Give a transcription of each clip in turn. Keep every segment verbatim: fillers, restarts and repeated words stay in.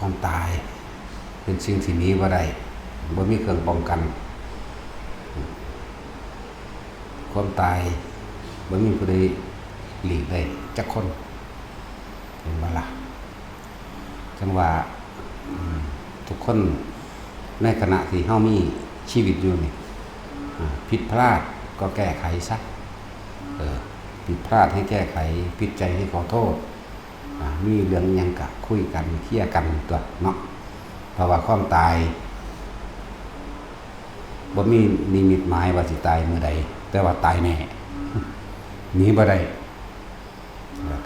ความตายเป็นสิ่งที่หนีบ่ได้ บ่มีเครื่องป้องกัน ความตายบ่มีผู้ใดหลีกได้จักคน เห็นบ่ล่ะ จังว่า อืม ทุกคนในขณะที่เฮามีชีวิตอยู่นี่ อ่า ผิดพลาดก็แก้ไขซะ เออ ผิดพลาดให้แก้ไข ผิดใจให้ขอโทษ อ่า มีเรื่องหยังกะคุยกัน เคลียร์กันตั๊วเนาะ เพราะว่าความตาย บ่มีนิมิตหมายว่าสิตายมื้อใด แต่ว่าตายแน่ หนีบ่ได้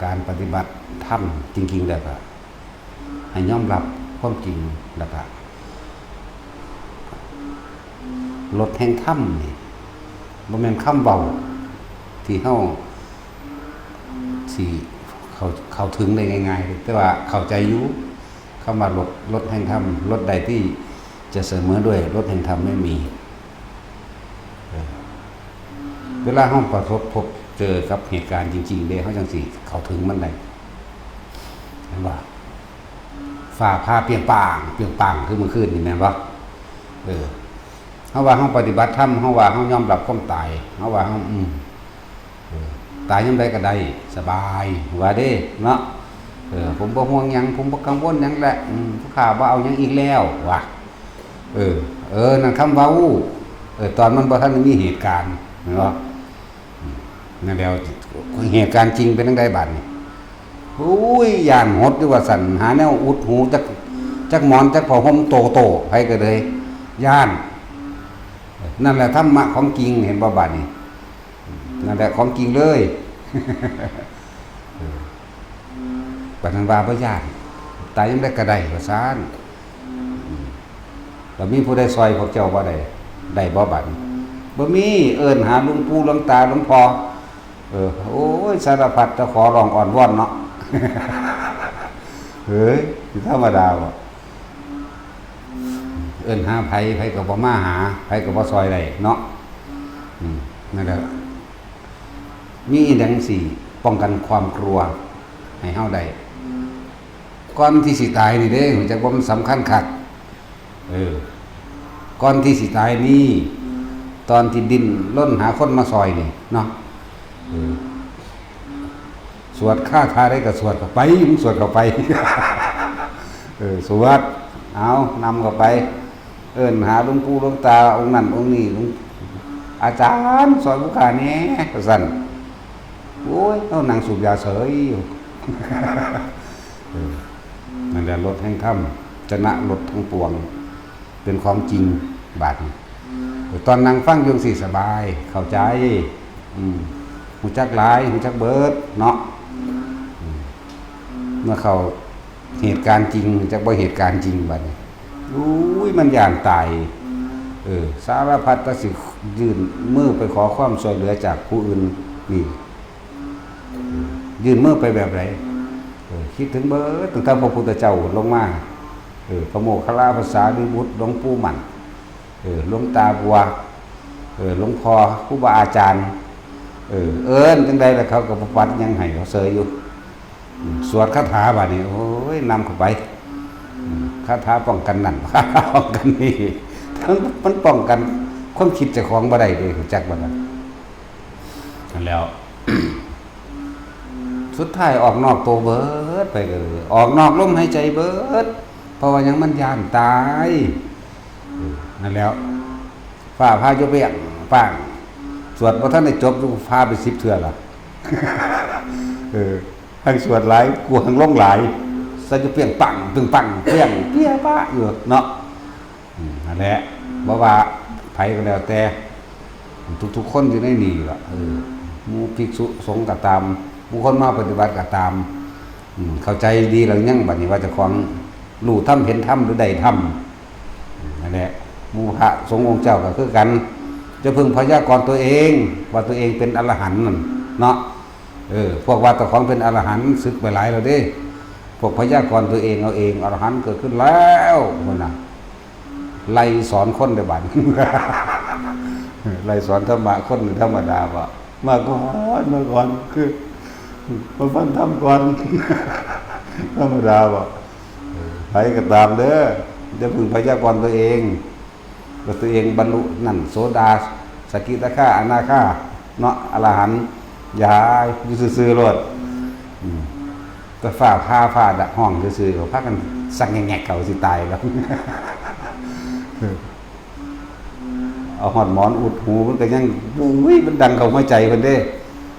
การปฏิบัติธรรมจริงๆ แล้วก็ให้ยอมรับความจริง แล้วก็รสแห่งธรรมนี่ บ่แม่นคำเว้าที่เฮาสิเข้า เข้าถึงได้ง่ายๆ แต่ว่าเข้าใจอยู่ คำว่ารส รสแห่งธรรม รสใดที่จะเสมอด้วยรสแห่งธรรมไม่มี เออ เวลาเฮาประสบพบเจอกับเหตุการณ์จริงๆ เด้ เฮาจั่งสิเข้าถึงมันได้ เห็นบ่ ฟ้าผ่าเปรียงป่าง เปรียงป่าง คือเมื่อคืนนี่แม่นบ่ เออ เฮาว่าเฮาปฏิบัติธรรม เฮาว่าเฮายอมรับความตาย เฮาว่าเฮา อืม เออ ตายยามใดก็ได้ สบาย ว่าเด้ เนาะ เออ ผมบ่ห่วงหยัง ผมบ่กังวลหยังแหละ อืม ผู้ข้าบ่เอาหยังอีกแล้ว ว่า เออ เออ นั่นคำเว้า เออ ตอนมันบ่ทันได้มีเหตุการณ์ แม่นบ่ อืม นั่นแหล้ว เหตุการณ์จริงเป็นจั่งใดบัดนี้ โอ้ย ย้านหดอยู่ว่าซั่น หาแนวอุดหู จัก จักหมอน จักผ้าห่มโตๆ ไผก็เลย ย้าน นั่นแหละธรรมะของจริง เห็นบ่บัดนี้ นั่นแหละของจริงเลย เออ บัดนั้นว่าบ่ย้าน ตายยามใดก็ได้ ว่าซั่น อืม แล้วมีผู้ใดซอยพวกเจ้าบ่ได้ ได้บ่บัดนี้ บ่มี เอิ้นหาหลวงปู่หลวงตาหลวงพ่อ เออ โอ้ย สารพัดจะขอร้องอ้อนวอนเนาะ เฮ้ย สิธรรมดาบ่ เอิ้นหาไผ ไผก็บ่มาหา ไผก็บ่ซอยได้เนาะ อืม นั่นแหละ มีอีหยังสิป้องกันความกลัวให้เฮาได้ ก่อนที่สิตายนี่เด้ รู้จักบ่ มันสำคัญคัก เออ ก่อนที่สิตายนี่ ตอนที่ดิ้นรนหาคนมาซอยนี่เนาะ เออ สวดคาถาใดก็สวดเข้าไป มึงสวดเข้าไป เออ สวด เอา นำเข้าไป เอิ้นหาหลวงปู่หลวงตาองค์นั้นองค์นี้ หลวง อาจารย์ ซอยผู้ข้าแหน่ ว่าซั่น โอ้ย เฮานั่งสูบยาเสยอยู่ เออ นั่นแหละรสแห่งธรรม ชนะรสทั้งปวง เป็นของจริง บาดนี้ เออ ตอนนั่งฟังอยู่จั่งซี้สบาย เข้าใจ อืม รู้จักหลาย รู้จักเบิดเนาะ อืม เมื่อเข้าเหตุการณ์จริง จักบ่เหตุการณ์จริงบัดนี้ อุ้ย มันย้านตาย เออ สารพัดแต่สิยื่นมือไปขอความช่วยเหลือจากผู้อื่น นี่ ยื่นมือไปแบบใด เออ คิดถึงเบิด ตั้งแต่พระพุทธเจ้าลงมา เออ พระโมคคัลลา พระสารีบุตร หลวงปู่มั่น เออ หลวงตาบัว เออ หลวงพ่อ ครูบาอาจารย์ เออ เอิ้นจั่งใดล่ะ เขาก็บ่ปัดหยังให้ เขาเสยอยู่ อืม สวดคาถาบาดนี้ โอ้ย นำเข้าไป อืม คาถาป้องกันนั่น คาถาป้องกันนี่ มัน มันป้องกันความคิดเจ้าของบ่ได้เด้ รู้จักบ่ล่ะ นั่นแหล้ว สุดท้ายออกนอกตัวเบิดไปเลย ออกนอกลมหายใจเบิด เพราะว่าหยัง มันย้านตาย เออ นั่นแหล้ว ฟ้าผ่าอยู่เปรียงป่าง สวดบ่ทันได้จบ อยู่ผ่าไปสิบเทื่อละ เออ ทั้งสวดหลาย กูทั้งลงหลาย ใส่อยู่เปรียงปัง ปึงปัง เปรียง เปี้ยปะอยู่เนาะ อืม นั่นแหละ บ่ว่าไผก็แล้วแต่ ทุกๆคนอยู่ในนี่ล่ะ เออ หมู่ภิกษุสงฆ์ก็ตาม หมู่คนมาปฏิบัติก็ตาม อืม เข้าใจดีแล้วยัง บัดนี้ว่าเจ้าของรู้ธรรมเห็นธรรมหรือได้ธรรม อืม นั่นแหละ หมู่พระสงฆ์องค์เจ้าก็คือกัน จะพึงพยากรณ์ตัวเอง ว่าตัวเองเป็นอรหันต์นั่นเนาะ เออ พวกว่าเจ้าของเป็นอรหันต์ สึกไปหลายแล้วเด้ พวกพยากรณ์ตัวเองเอาเอง อรหันต์เกิดขึ้นแล้ว พุ่นน่ะ ไล่สอนคนได้บัด ไล่สอนธรรมะคนนี่ธรรมดาบ่ มาก่อน มาก่อน คือ มาฟังธรรมก่อน ธรรมดาบ่ เออ ใครก็ตามเด้อ อย่าเพิ่งพยากรณ์ตัวเอง ว่าตัวเองบรรลุนั่น โสดา สกิทาคา อนาคา เนาะ อรหันต์ อย่า อยู่ซื่อๆโลด อืม แต่ฟ้าผ่า ฟ้าห้องซื่อๆ ก็พากันสั่งแงกๆ เขาสิตายแล้ว เอาฮอดหมอนอุดหู มันก็ยัง อุ้ย มันดังเข้าหัวใจเพิ่นเด้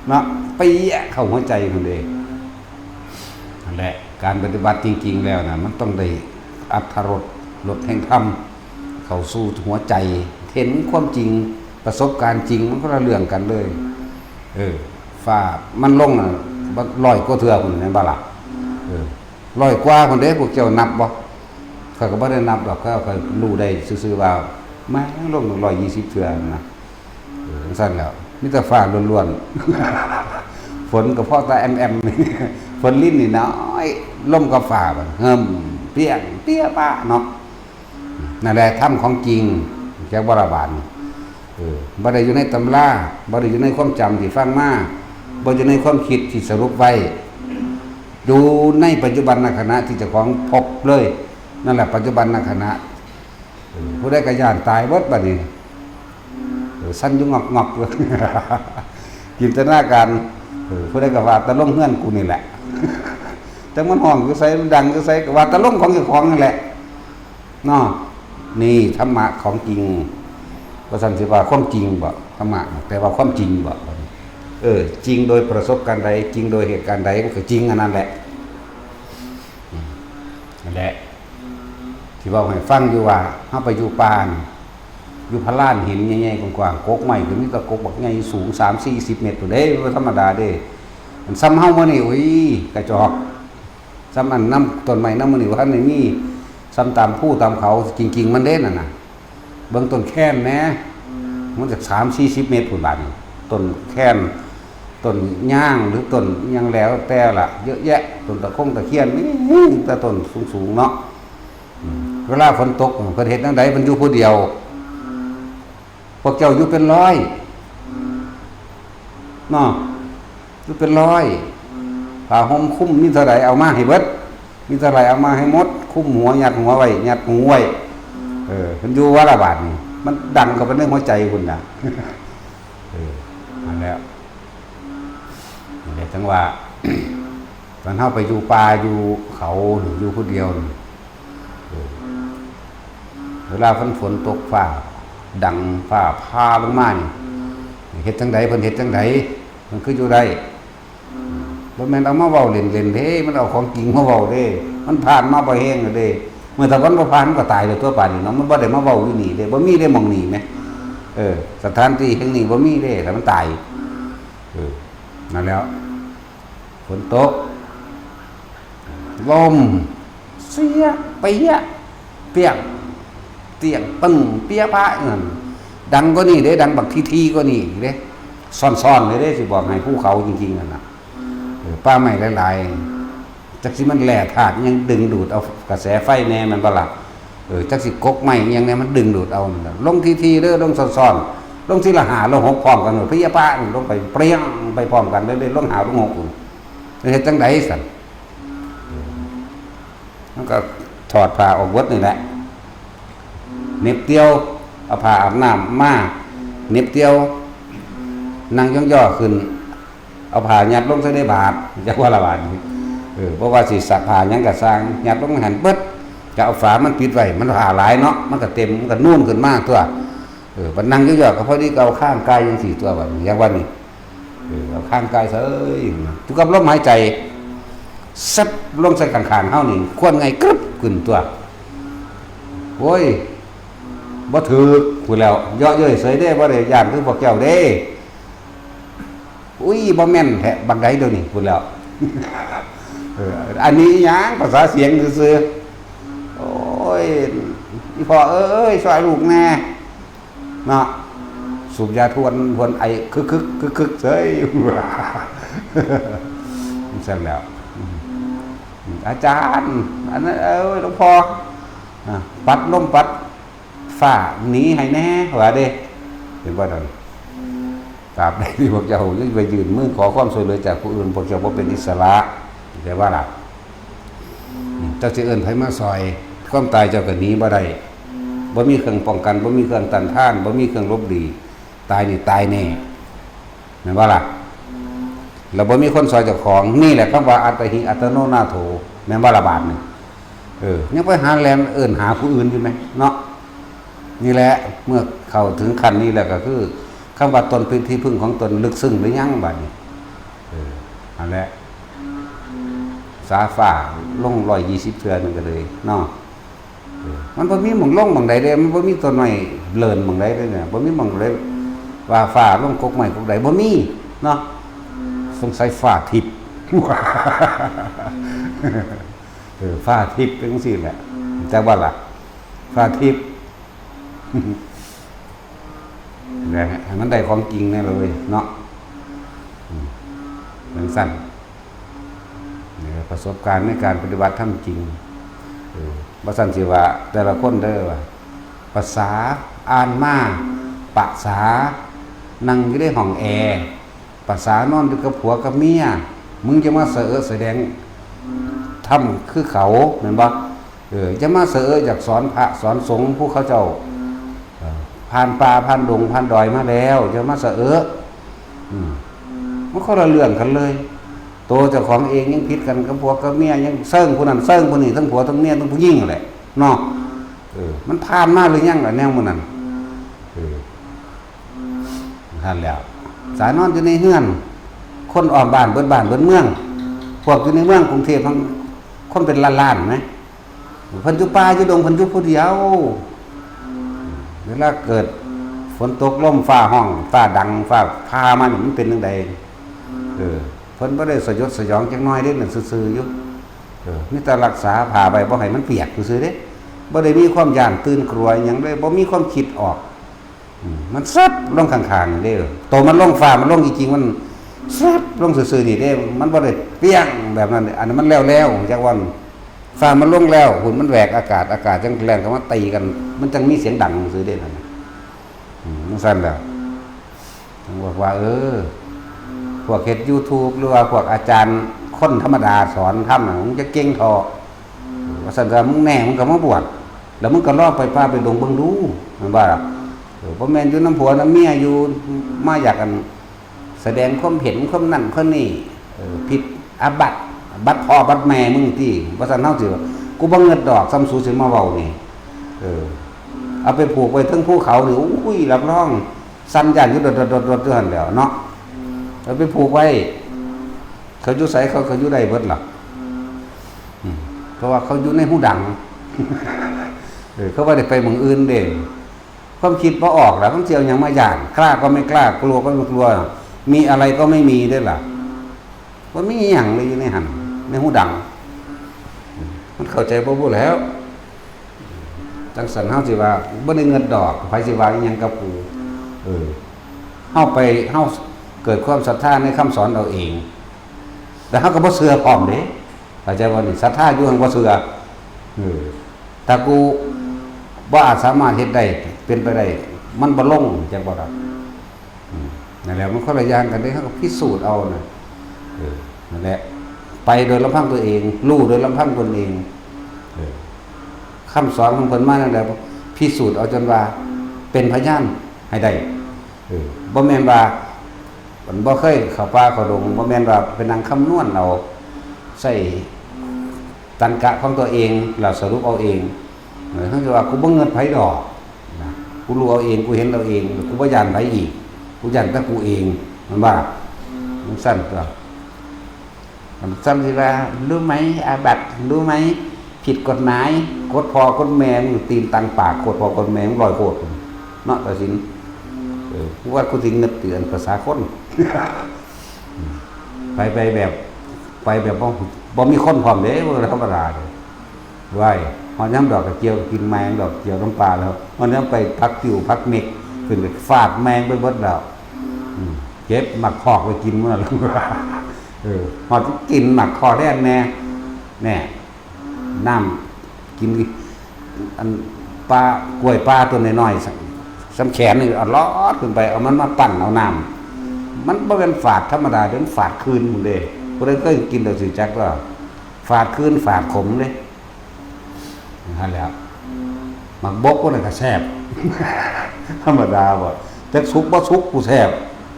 เนาะ เปี้ยะเข้าหัวใจเพิ่นเด้ นั่นแหละ การปฏิบัติจริงๆแล้วนะ มันต้องได้อรรถรส รสแห่งธรรม เข้าสู่หัวใจ เห็นความจริง ประสบการณ์จริง มันคนละเรื่องกันเลย เออ ฟ้ามันลงน่ะ ร้อยกว่าเทื่อพุ้นแม่นบ่ล่ะ เออ ร้อยกว่าพุ้นเด้ พวกเจ้านับบ่ ข้อยก็บ่ได้นับดอก ข้อยก็รู้ได้ซื่อๆว่า แม่งลงร้อยยี่สิบเทื่อนะ เออ จั่งซั้นแหล้ว มีแต่ฟ้าล้วนๆ ฝนก็พอแต่แอมๆ ฝนลินนี่น้อย ลมกับฟ้าบัดเหิม เปี้ยง เปี้ยปะเนาะ นั่นแหละธรรมของจริง จักบ่ละบาดนี่ เออ บ่ได้อยู่ในตำรา บ่ได้อยู่ในความจำที่ฟังมา บ่อยู่ในความคิดที่สรุปไว้ อยู่ในปัจจุบันขณะที่เจ้าของพบเลย นั่นแหละปัจจุบันขณะ เออ ผู้ใดก็ย้านตายเบิดบัดนี้ เออ สั่นอยู่งอกๆอยู่ จินตนาการ เออ ผู้ใดก็ว่าแต่ลงเฮือนกูนี่แหละ จักมันฮ้องอยู่ไส มันดังอยู่ไส ก็ว่าแต่ลงของเจ้าของนั่นแหละ เนาะ นี่ธรรมะของจริง ว่าซั่นสิว่าความจริงบ่ ธรรมะ แต่ว่าความจริงบ่ เออ จริงโดยประสบการณ์ใด จริงโดยเหตุการณ์ใด มันก็จริงอันนั้นแหละ อืม นั่นแหละ ที่เว้าให้ฟังอยู่ว่า เฮาไปอยู่ป่านี่ อยู่พะลานหินใหญ่ๆ กว้างๆ กกไม้ก็มีแต่กกบักใหญ่สูงสามสี่สิบเมตรพุ้นเด้ บ่ธรรมดาเด้ มันส่ำเฮามื้อนี้ โอ้ย กระจอก ส่ำอันนำต้นไม้นำมื้อนี้บ่ทันได้มี ส่ำตามภูตามเขา กิ่งๆ มันเด้นั่นน่ะ เบิ่งต้นแคนแหน่ มันจักสามสี่สิบเมตรพุ้นบาดนี้ ต้นแคน ต้นยางหรือต้นหยังแล้วแต่ล่ะ เยอะแยะ ต้นตะคงตะเคียน มีแต่ต้นสูงๆ เนาะ อืม เวลาฝนตก เพิ่นเฮ็ดจั่งใด เพิ่นอยู่ผู้เดียว พวกเจ้าอยู่เป็นร้อย เนาะ อยู่เป็นร้อย ผ้าห่มคลุมมีเท่าใดเอามาให้เบิด มีเท่าใดเอามาให้หมด คลุมหัว ยัดหัวไว้ ยัดหูไว้ เออ เพิ่นอยู่ว่าละบาดนี่ มันดังเข้าไปในหัวใจพุ้นน่ะ เออ นั่นแหละ นั่นแหละ จั่งว่า ตอนเฮาไปอยู่ป่าอยู่เขาหรืออยู่ผู้เดียวนี่ เออ เวลาฝน ฝนตกฟ้าดัง ฟ้าผ่าลงมานี่ เฮ็ดจั่งใด เพิ่นเฮ็ดจั่งใด มันคืออยู่ได้ บ่แม่นเอามาเว้าเล่นๆเด้ มันเอาของจริงมาเว้าเด้ มันผ่านมาบ่แฮงแล้วเด้ เมื่อตะวันบ่ผ่านมันก็ตายแล้วตัวป่านนี้เนาะ มันบ่ได้มาเว้าอยู่นี่เด้ บ่มีเด้หม่องนี้แหม เออ สถานที่แห่งนี้บ่มีเด้ ถ้ามันตาย เออ นั่นแหล้ว ฝนตก ลม เสีย เปียะ เปียก เตียง ตึ้ง เปียะปะนั่น ดังกว่านี้เด้ ดังบักทีๆกว่านี้เด้ ซ่อนๆเลยเด้ สิบอกให้ ภูเขาจริงๆนั่นน่ะ เออ ป่าไม้หลายๆ จักสิมันแร่ธาตุยังดึงดูดเอากระแสไฟแหน่แม่นบ่ล่ะ เออ จักสิกกไม้อิหยังแหน่มันดึงดูดเอานั่นล่ะ ลงทีๆเด้อ ลงซ่อนๆ ลงทีละห้า ลงหกพร้อมกันโลด เปียะปะ ลงไปเปรี้ยงไปพร้อมกันเลย ลงห้า ลงหกพุ้น เฮ็ดจั่งใดซั่น เออ มันก็ถอดผ้าออกเบิดนี่แหละ เหน็บเตียว เอาผ้าอาบน้ำมา เหน็บเตียว นั่งย่อๆขึ้น เอาผ้ายัดลงใส่ในบาตร จักว่าละบาดนี้ เออ บ่ว่าสิซักผ้าหยังก็ซ่าง ยัดลงในหั่นเบิด ก็เอาฝามันปิดไว้ มันผ้าหลายเนาะ มันก็เต็ม มันก็นูนขึ้นมาตั๊ว เออ บัดนั่งย่อๆก็พอดีก็เอาคางก่ายจั่งซี้ตั๊ว บัดนี้ อย่างว่านี่ เออ เอาคางก่ายเสย อยู่กับลมหายใจ ซับลงใส่ข้างๆเฮานี่ ควันไงกรึบขึ้นตั๊ว โอ้ย บ่ถืกพู้นแหล้ว เยาะเย้ยเสยเด้ บ่ได้ย้านคือพวกเจ้าเด้ อุ้ย บ่แม่นแท้ บักใดเดี๋ยวนี้พู้นแหล้ว เออ อันนี้อิหยัง ภาษาเสียงซื่อๆ โอ้ย อีพ่อเอ้ย ซ่อยลูกแหน่ เนาะ สูบยาทวน ทวนไอ คึกๆ คึกๆเสย จั่งซั้นแหล้ว อืม อาจารย์ อันนั้น เอ้ย หลวงพ่อ อ่ะ ปัดลมปัดฟ้าหนีให้แหน่ ว่าเด้ เห็นบ่นั่น ตราบใดที่พวกเจ้ายังไปยื่นมือขอความช่วยเหลือจากผู้อื่น พวกเจ้าบ่เป็นอิสระ เข้าใจบ่ล่ะ อืม เจ้าสิเอิ้นไผมาซอย ความตายเจ้าก็หนีบ่ได้ บ่มีเครื่องป้องกัน บ่มีเครื่องต้านทาน บ่มีเครื่องหลบหลีก ตายนี่ตายแน่ แม่นบ่ล่ะ แล้วบ่มีคนซอยเจ้าของ นี่แหละคำว่าอัตตาหิอัตโนนาโถ แม่นบ่ล่ะบาดนี่ เออ ยังไปหาแล่นเอิ้นหาผู้อื่นอยู่ไหม เนาะ นี่แหละ เมื่อเข้าถึงขั้นนี้แล้วก็คือ คำว่าตนเป็นที่พึ่งของตนลึกซึ้งหรือยังบาดนี้ เออ นั่นแหละ สาฟ้าลงร้อยยี่สิบเทื่อหนึ่งก็เลยเนาะ เออ มันบ่มีหม่องลงหม่องใดเด้ มันบ่มีต้นไม้เลินหม่องใดเด้เนี่ย บ่มีหม่องใดว่าฟ้าลงกกไม้กกใด บ่มีเนาะ สงสัยฟ้าทิพย์ เออ ฟ้าทิพย์เป็นจังซี่แหละ แต่ว่าล่ะ ฟ้าทิพย์ นะฮะ ให้มันได้ของจริงแน่เลยเนาะ อืม จังซั่น เนี่ย ประสบการณ์ในการปฏิบัติธรรมจริง เออ บ่ซั่นสิว่าแต่ละคนเด้อว่า ภาษาอ่านมา ภาษานั่งอยู่ในห้องแอร์ ภาษานอนอยู่กับผัวกับเมีย มึงจะมาสะเอะแสดงธรรมคือเขา แม่นบ่ เออ จะมาสะเอะอยากสอนพระสอนสงฆ์ผู้เขาเจ้า เออ ผ่านป่าผ่านดงผ่านดอยมาแล้ว จะมาสะเอะ อืม มันคนละเรื่องกันเลย ตัวเจ้าของเองยังผิดกันกับผัวกับเมีย ยังเซิงผู้นั้นเซิงผู้นี้ ทั้งผัวทั้งเมียทั้งผู้หญิงนั่นแหละ เนาะ เออ มันผ่านมาหรือยังล่ะแนวหมู่นั้น เออ นั่นแหล้ว สายนอนอยู่ในเฮือน คนอ้อมบ้านเบิดบ้านเบิดเมือง พวกอยู่ในเมืองกรุงเทพฯ ทั้งคนเป็นล้านๆ ไหม เพิ่นอยู่ป่าอยู่ดง เพิ่นอยู่ผู้เดียว เวลาเกิดฝนตกลมฟ้าฮ้อง ฟ้าดัง ฟ้าผ่ามานี่ มันเป็นจั่งใด เออ เพิ่นบ่ได้สยดสยองจักหน่อยเด้ นั่นซื่อๆ อยู่ เออ มีแต่รักษาผ้าไว้บ่ให้มันเปียกซื่อๆ เด้ บ่ได้มีความย้านตื่นกลัวอิหยังเลย บ่มีความคิดออก อืม มันซับลงข้างๆ เด้อ โตมันลงฟ้า มันลงจริงๆ มันซับลงซื่อๆ นี่เด้ มันบ่ได้เปี้ยงแบบนั้น อันนั้นมันแล้วๆ จักวัน ฟ้ามันลงแล้ว หุ่นมันแหวกอากาศ อากาศจังแล่นเข้ามาตีกัน มันจังมีเสียงดังซื่อเด้นั่นน่ะ อืม มันซั่นแหล้ว ผมบอกว่า เออ พวกเฮ็ด YouTube หรือว่าพวกอาจารย์คนธรรมดาสอนธรรมน่ะ มึงจะเก่งเถาะ ว่าซั่นซะ มึงแน่ มึงก็มาบวช แล้วมึงก็ลองไปป่าไปดงเบิ่งดู มันว่า เออ บ่แม่นอยู่นำผัวนำเมียอยู่ มาอยากกัน แสดงความเห็นความนั่นความนี่ เออ ผิดอาบัติ บัดพ่อบัดแม่มึงติ ว่าซั่นเฮาสิว่า กูบ่เงิดดอก ส่ำสูสิมาเว้านี่ เออ เอาไปผูกไว้เทิงภูเขานี่ อุ้ย รับรอง สั่นย่านอยู่ดดๆๆๆ อยู่หั่นแหล้วเนาะ เอาไปผูกไว้ เขาอยู่ไสเขาก็อยู่ได้เบิดล่ะ อืม เพราะว่าเขาอยู่ในฮูดัง เออ เขาบ่ได้ไปหม่องอื่นเด้ ความคิดบ่ออกล่ะ มันสิเอาหยังมาย้าน กล้าก็ไม่กล้า กลัวก็ไม่กลัว มีอะไรก็ไม่มีเด้อล่ะ บ่มีอิหยังเลยอยู่ในหั่น ในฮูดัง มันเข้าใจบ่บุแล้ว จังซั่นเฮาสิว่าบ่ได้เงิดดอก ไผสิว่าอิหยังกับกู เออ เฮาไป เฮาเกิดความศรัทธาในคำสอนเอาเอง แต่เฮาก็บ่เชื่อพร้อมเด้ เข้าใจบ่นี่ ศรัทธาอยู่หั่นบ่เชื่อ เออ ถ้ากูบ่อาจสามารถเฮ็ดได้ เป็นไปได้ มันบ่ลง จักบ่ล่ะ อืม นั่นแหละ มันคนละอย่างกันเด้ เฮาก็พิสูจน์เอาน่ะ เออ นั่นแหละ ไปโดยลำพังตัวเอง รู้โดยลำพังตนเอง เออ คำสอนของเพิ่นมานั่นแหละ พิสูจน์เอาจนว่าเป็นพยานให้ได้ เออ บ่แม่นว่า มันบ่เคยเข้าป่าเข้าดง บ่แม่นว่าไปนั่งคำนวณเอา ใช้ตรรกะของตัวเอง แล้วสรุปเอาเอง เออ เฮาสิว่า กูบ่เงิดไผดอก นะ กูรู้เอาเอง กูเห็นเอาเอง กูบ่ย้านไผอีก กูย้านแต่กูเอง มันว่า มันซั่นตัว มันซั่นสิว่า รู้ไหม อาบัติ รู้ไหม ผิดกฎหมาย โคตรพ่อโคตรแม่มึง ตีนตังปาก โคตรพ่อโคตรแม่มึง ร้อยโคตร เนาะ ตัดสิน เออ กูว่ากูสิเงิดเตือนภาษาคน ไป ไปแบบ ไปแบบบ่ บ่มีคนพร้อมเด้ บ่ธรรมดาเด้ ไหว้ ฮอดยามดอกกระเจียวก็กินแมงดอกกระเจียวน้ำปลาแล้ว ฮอดยามไปผักติ้วผักเม็ก ขึ้นไปฟาดแมงไปเบิดแล้ว อืม เก็บหมากคอกไปกินหมดแล้ว เออ ฮอดกินหมากคอกแทนแน่ แน่ น้ำ กิน อัน ปลา กล้วยปลาตัวน้อยๆ ส่ำ ส่ำแขนนี่ เอาลอดขึ้นไป เอามันมาปั้นเอาน้ำ มันบ่แม่นฝาดธรรมดาเด้ มันฝาดคืนหมดเด้ ผู้ใดเคยกินแล้วสิจักว่า ฝาดคืนฝาดขมเด้ นั่นแหละ หมากบกพวกนั้นก็แซ่บ ธรรมดาบ่ จักสุกบ่สุกกูแซ่บ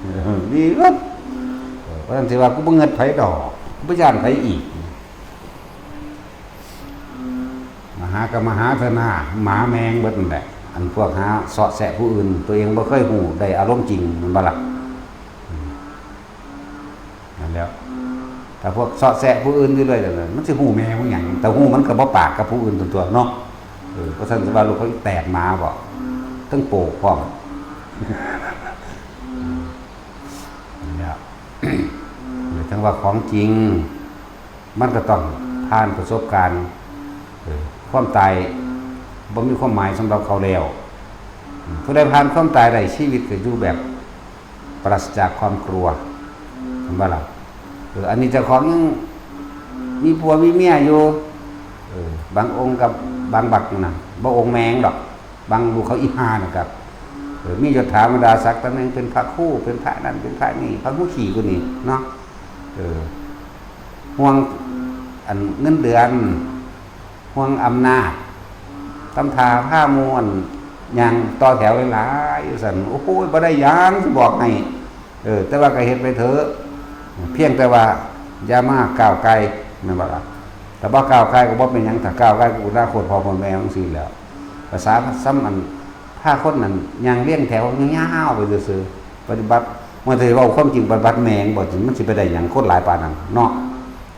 เออ นี่เอิ้น เออ เพราะฉะนั้นสิว่ากูบ่เงิดไผดอก กูบ่ย้านไผอีก มหากับมหาเถอะนา หมาแมงเบิดนั่นแหละ อันพวกหาเสาะแสะผู้อื่น ตัวเองบ่เคยฮู้ ได้อารมณ์จริง แม่นบ่ล่ะ อืม นั่นแหล้ว ถ้าพวกเสาะแสะผู้อื่นอยู่เรื่อยนั่นน่ะ มันสิฮู้แม่มันหยัง แต่ฮู้มันก็บ่ปากกับผู้อื่นตั๊วเนาะ เออ เพราะฉะนั้นสิว่าลูกเขาแตกหมาบ่ ทั้งโปกพร้อม นั่นแหละ หรือทั้งว่าของจริง มันก็ต้องผ่านประสบการณ์ เออ ความตายบ่มีความหมายสำหรับเขาแล้ว อืม ผู้ใดผ่านความตายได้ ชีวิตก็อยู่แบบปราศจากความกลัว เห็นบ่ล่ะ เออ อันนี้เจ้าของยังมีผัวมีเมียอยู่ เออ บางองค์กับบางบักนั่นน่ะ บ่องค์แมงดอก บางลูกเขาอีห่านะครับ เออ มียศถาบรรดาศักดิ์ตำแหน่งเป็นพระครู เป็นพระนั่น เป็นพระนี่ พระหูขี้กูนี่เนาะ เออ ห่วงอันเงินเดือน ห่วงอำนาจ ตำท่าพาหมู่อันย่างต่อแถวหลายๆอยู่ซั่น โอ้โห บ่ได้หยังสิบอกให้ เออ แต่ว่าก็เฮ็ดไปเถอะ เพียงแต่ว่าอย่ามาก้าวไก่ แม่นบ่ล่ะ ถ้าบ่ก้าวไก่ก็บ่เป็นหยัง ถ้าก้าวไก่ก็อนาคตพ่อคนแม่จั่งซี้แหล้ว ภาษาซ้ำอัน พาคนนั้นย่างเรียงแถวยาวๆไปซื่อๆ ปฏิบัติ มันสิเว้าความจริงปฏิบัติแม่งบ่ มันสิไปได้หยัง คนหลายปานนั้นเนาะ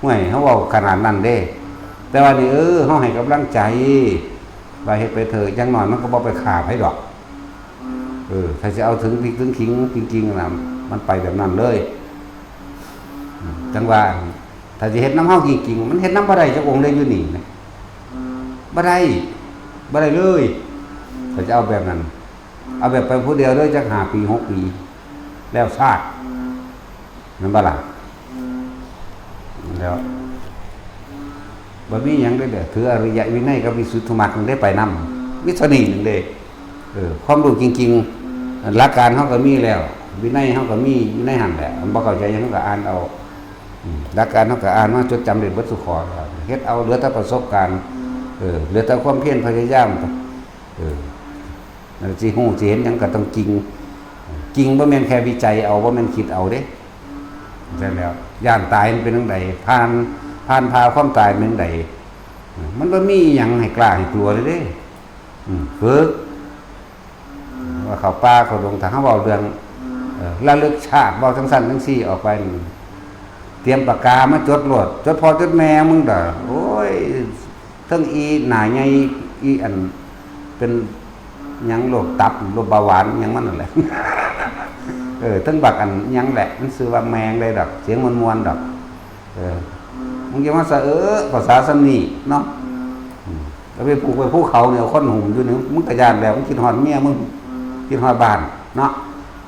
ห่วย เฮาเว้าขนาดนั้นเด้ แต่ว่านี่ เออ เฮาให้กำลังใจ ว่าเฮ็ดไปเถอะ อย่างน้อยมันก็บ่ไปฆ่าไผดอก เออ ถ้าสิเอาถึงพริกถึงขิงจริงๆน่ะ มันไปแบบนั้นเลย อืม จั่งว่า ถ้าสิเฮ็ดนำเฮาจริงๆ มันเฮ็ดนำบ่ได้จักองค์เลยอยู่นี่นะ บ่ได้ บ่ได้เลย ถ้าจะเอาแบบนั้น เอาแบบไปผู้เดียวเลยจักห้าปี หกปี แล้วซาด แม่นบ่ล่ะ แล้ว บ่มีหยังเด้อ ถืออริยวินัยกับวิสุทธิมรรคได้ไปนำ มีเท่านี้หนึ่งเด้ เออ ความรู้จริงๆ หลักการเฮาก็มีแล้ว วินัยเฮาก็มีอยู่ในหั่นแหละ มันบ่เข้าใจหยังเฮาก็อ่านเอา อืม หลักการเฮาก็อ่านมาจดจำได้เบิดซุข้อแล้ว เฮ็ดเอา เหลือแต่ประสบการณ์ เออ เหลือแต่ความเพียรพยายาม เออ นั่นสิฮู้สิเห็นหยังก็ต้องจริง จริงบ่แม่นแค่วิจัยเอา บ่แม่นคิดเอาเด้ ใช่แล้ว ย้านตายมันเป็นจั่งใด ผ่าน ผ่านผ่าความตายเป็นจั่งใด มันบ่มีอิหยังให้กล้าให้กลัวเลยเด้ อืม ฝึก ว่าเข้าป่าเข้าดง ถ้าเฮาเว้าเรื่อง เอ่อ ระลึกชาติ เว้าจั่งซั้นจั่งซี้ออกไปนี่ เตรียมปากกามาจดโลด จดพ่อจดแม่มึงเด้อ โอ้ย เทิงอีหน้าใหญ่ อีอัน เป็นหยังโรคตับ โรคเบาหวานหยังมันนั่นแหละ เออ เทิงบักอันหยังแหละ มันชื่อว่าแมงเลยดอก เสียงม่วนๆดอก เออ มึงอย่ามาสะเออภาษาส่ำนี้เนาะ อืม แล้วไปปลูกไปภูเขาเนี่ย คนหุ่มอยู่นี่ มึงก็ย้านแล้ว มึงคิดฮอดเมียมึง คิดฮอดบ้านเนาะ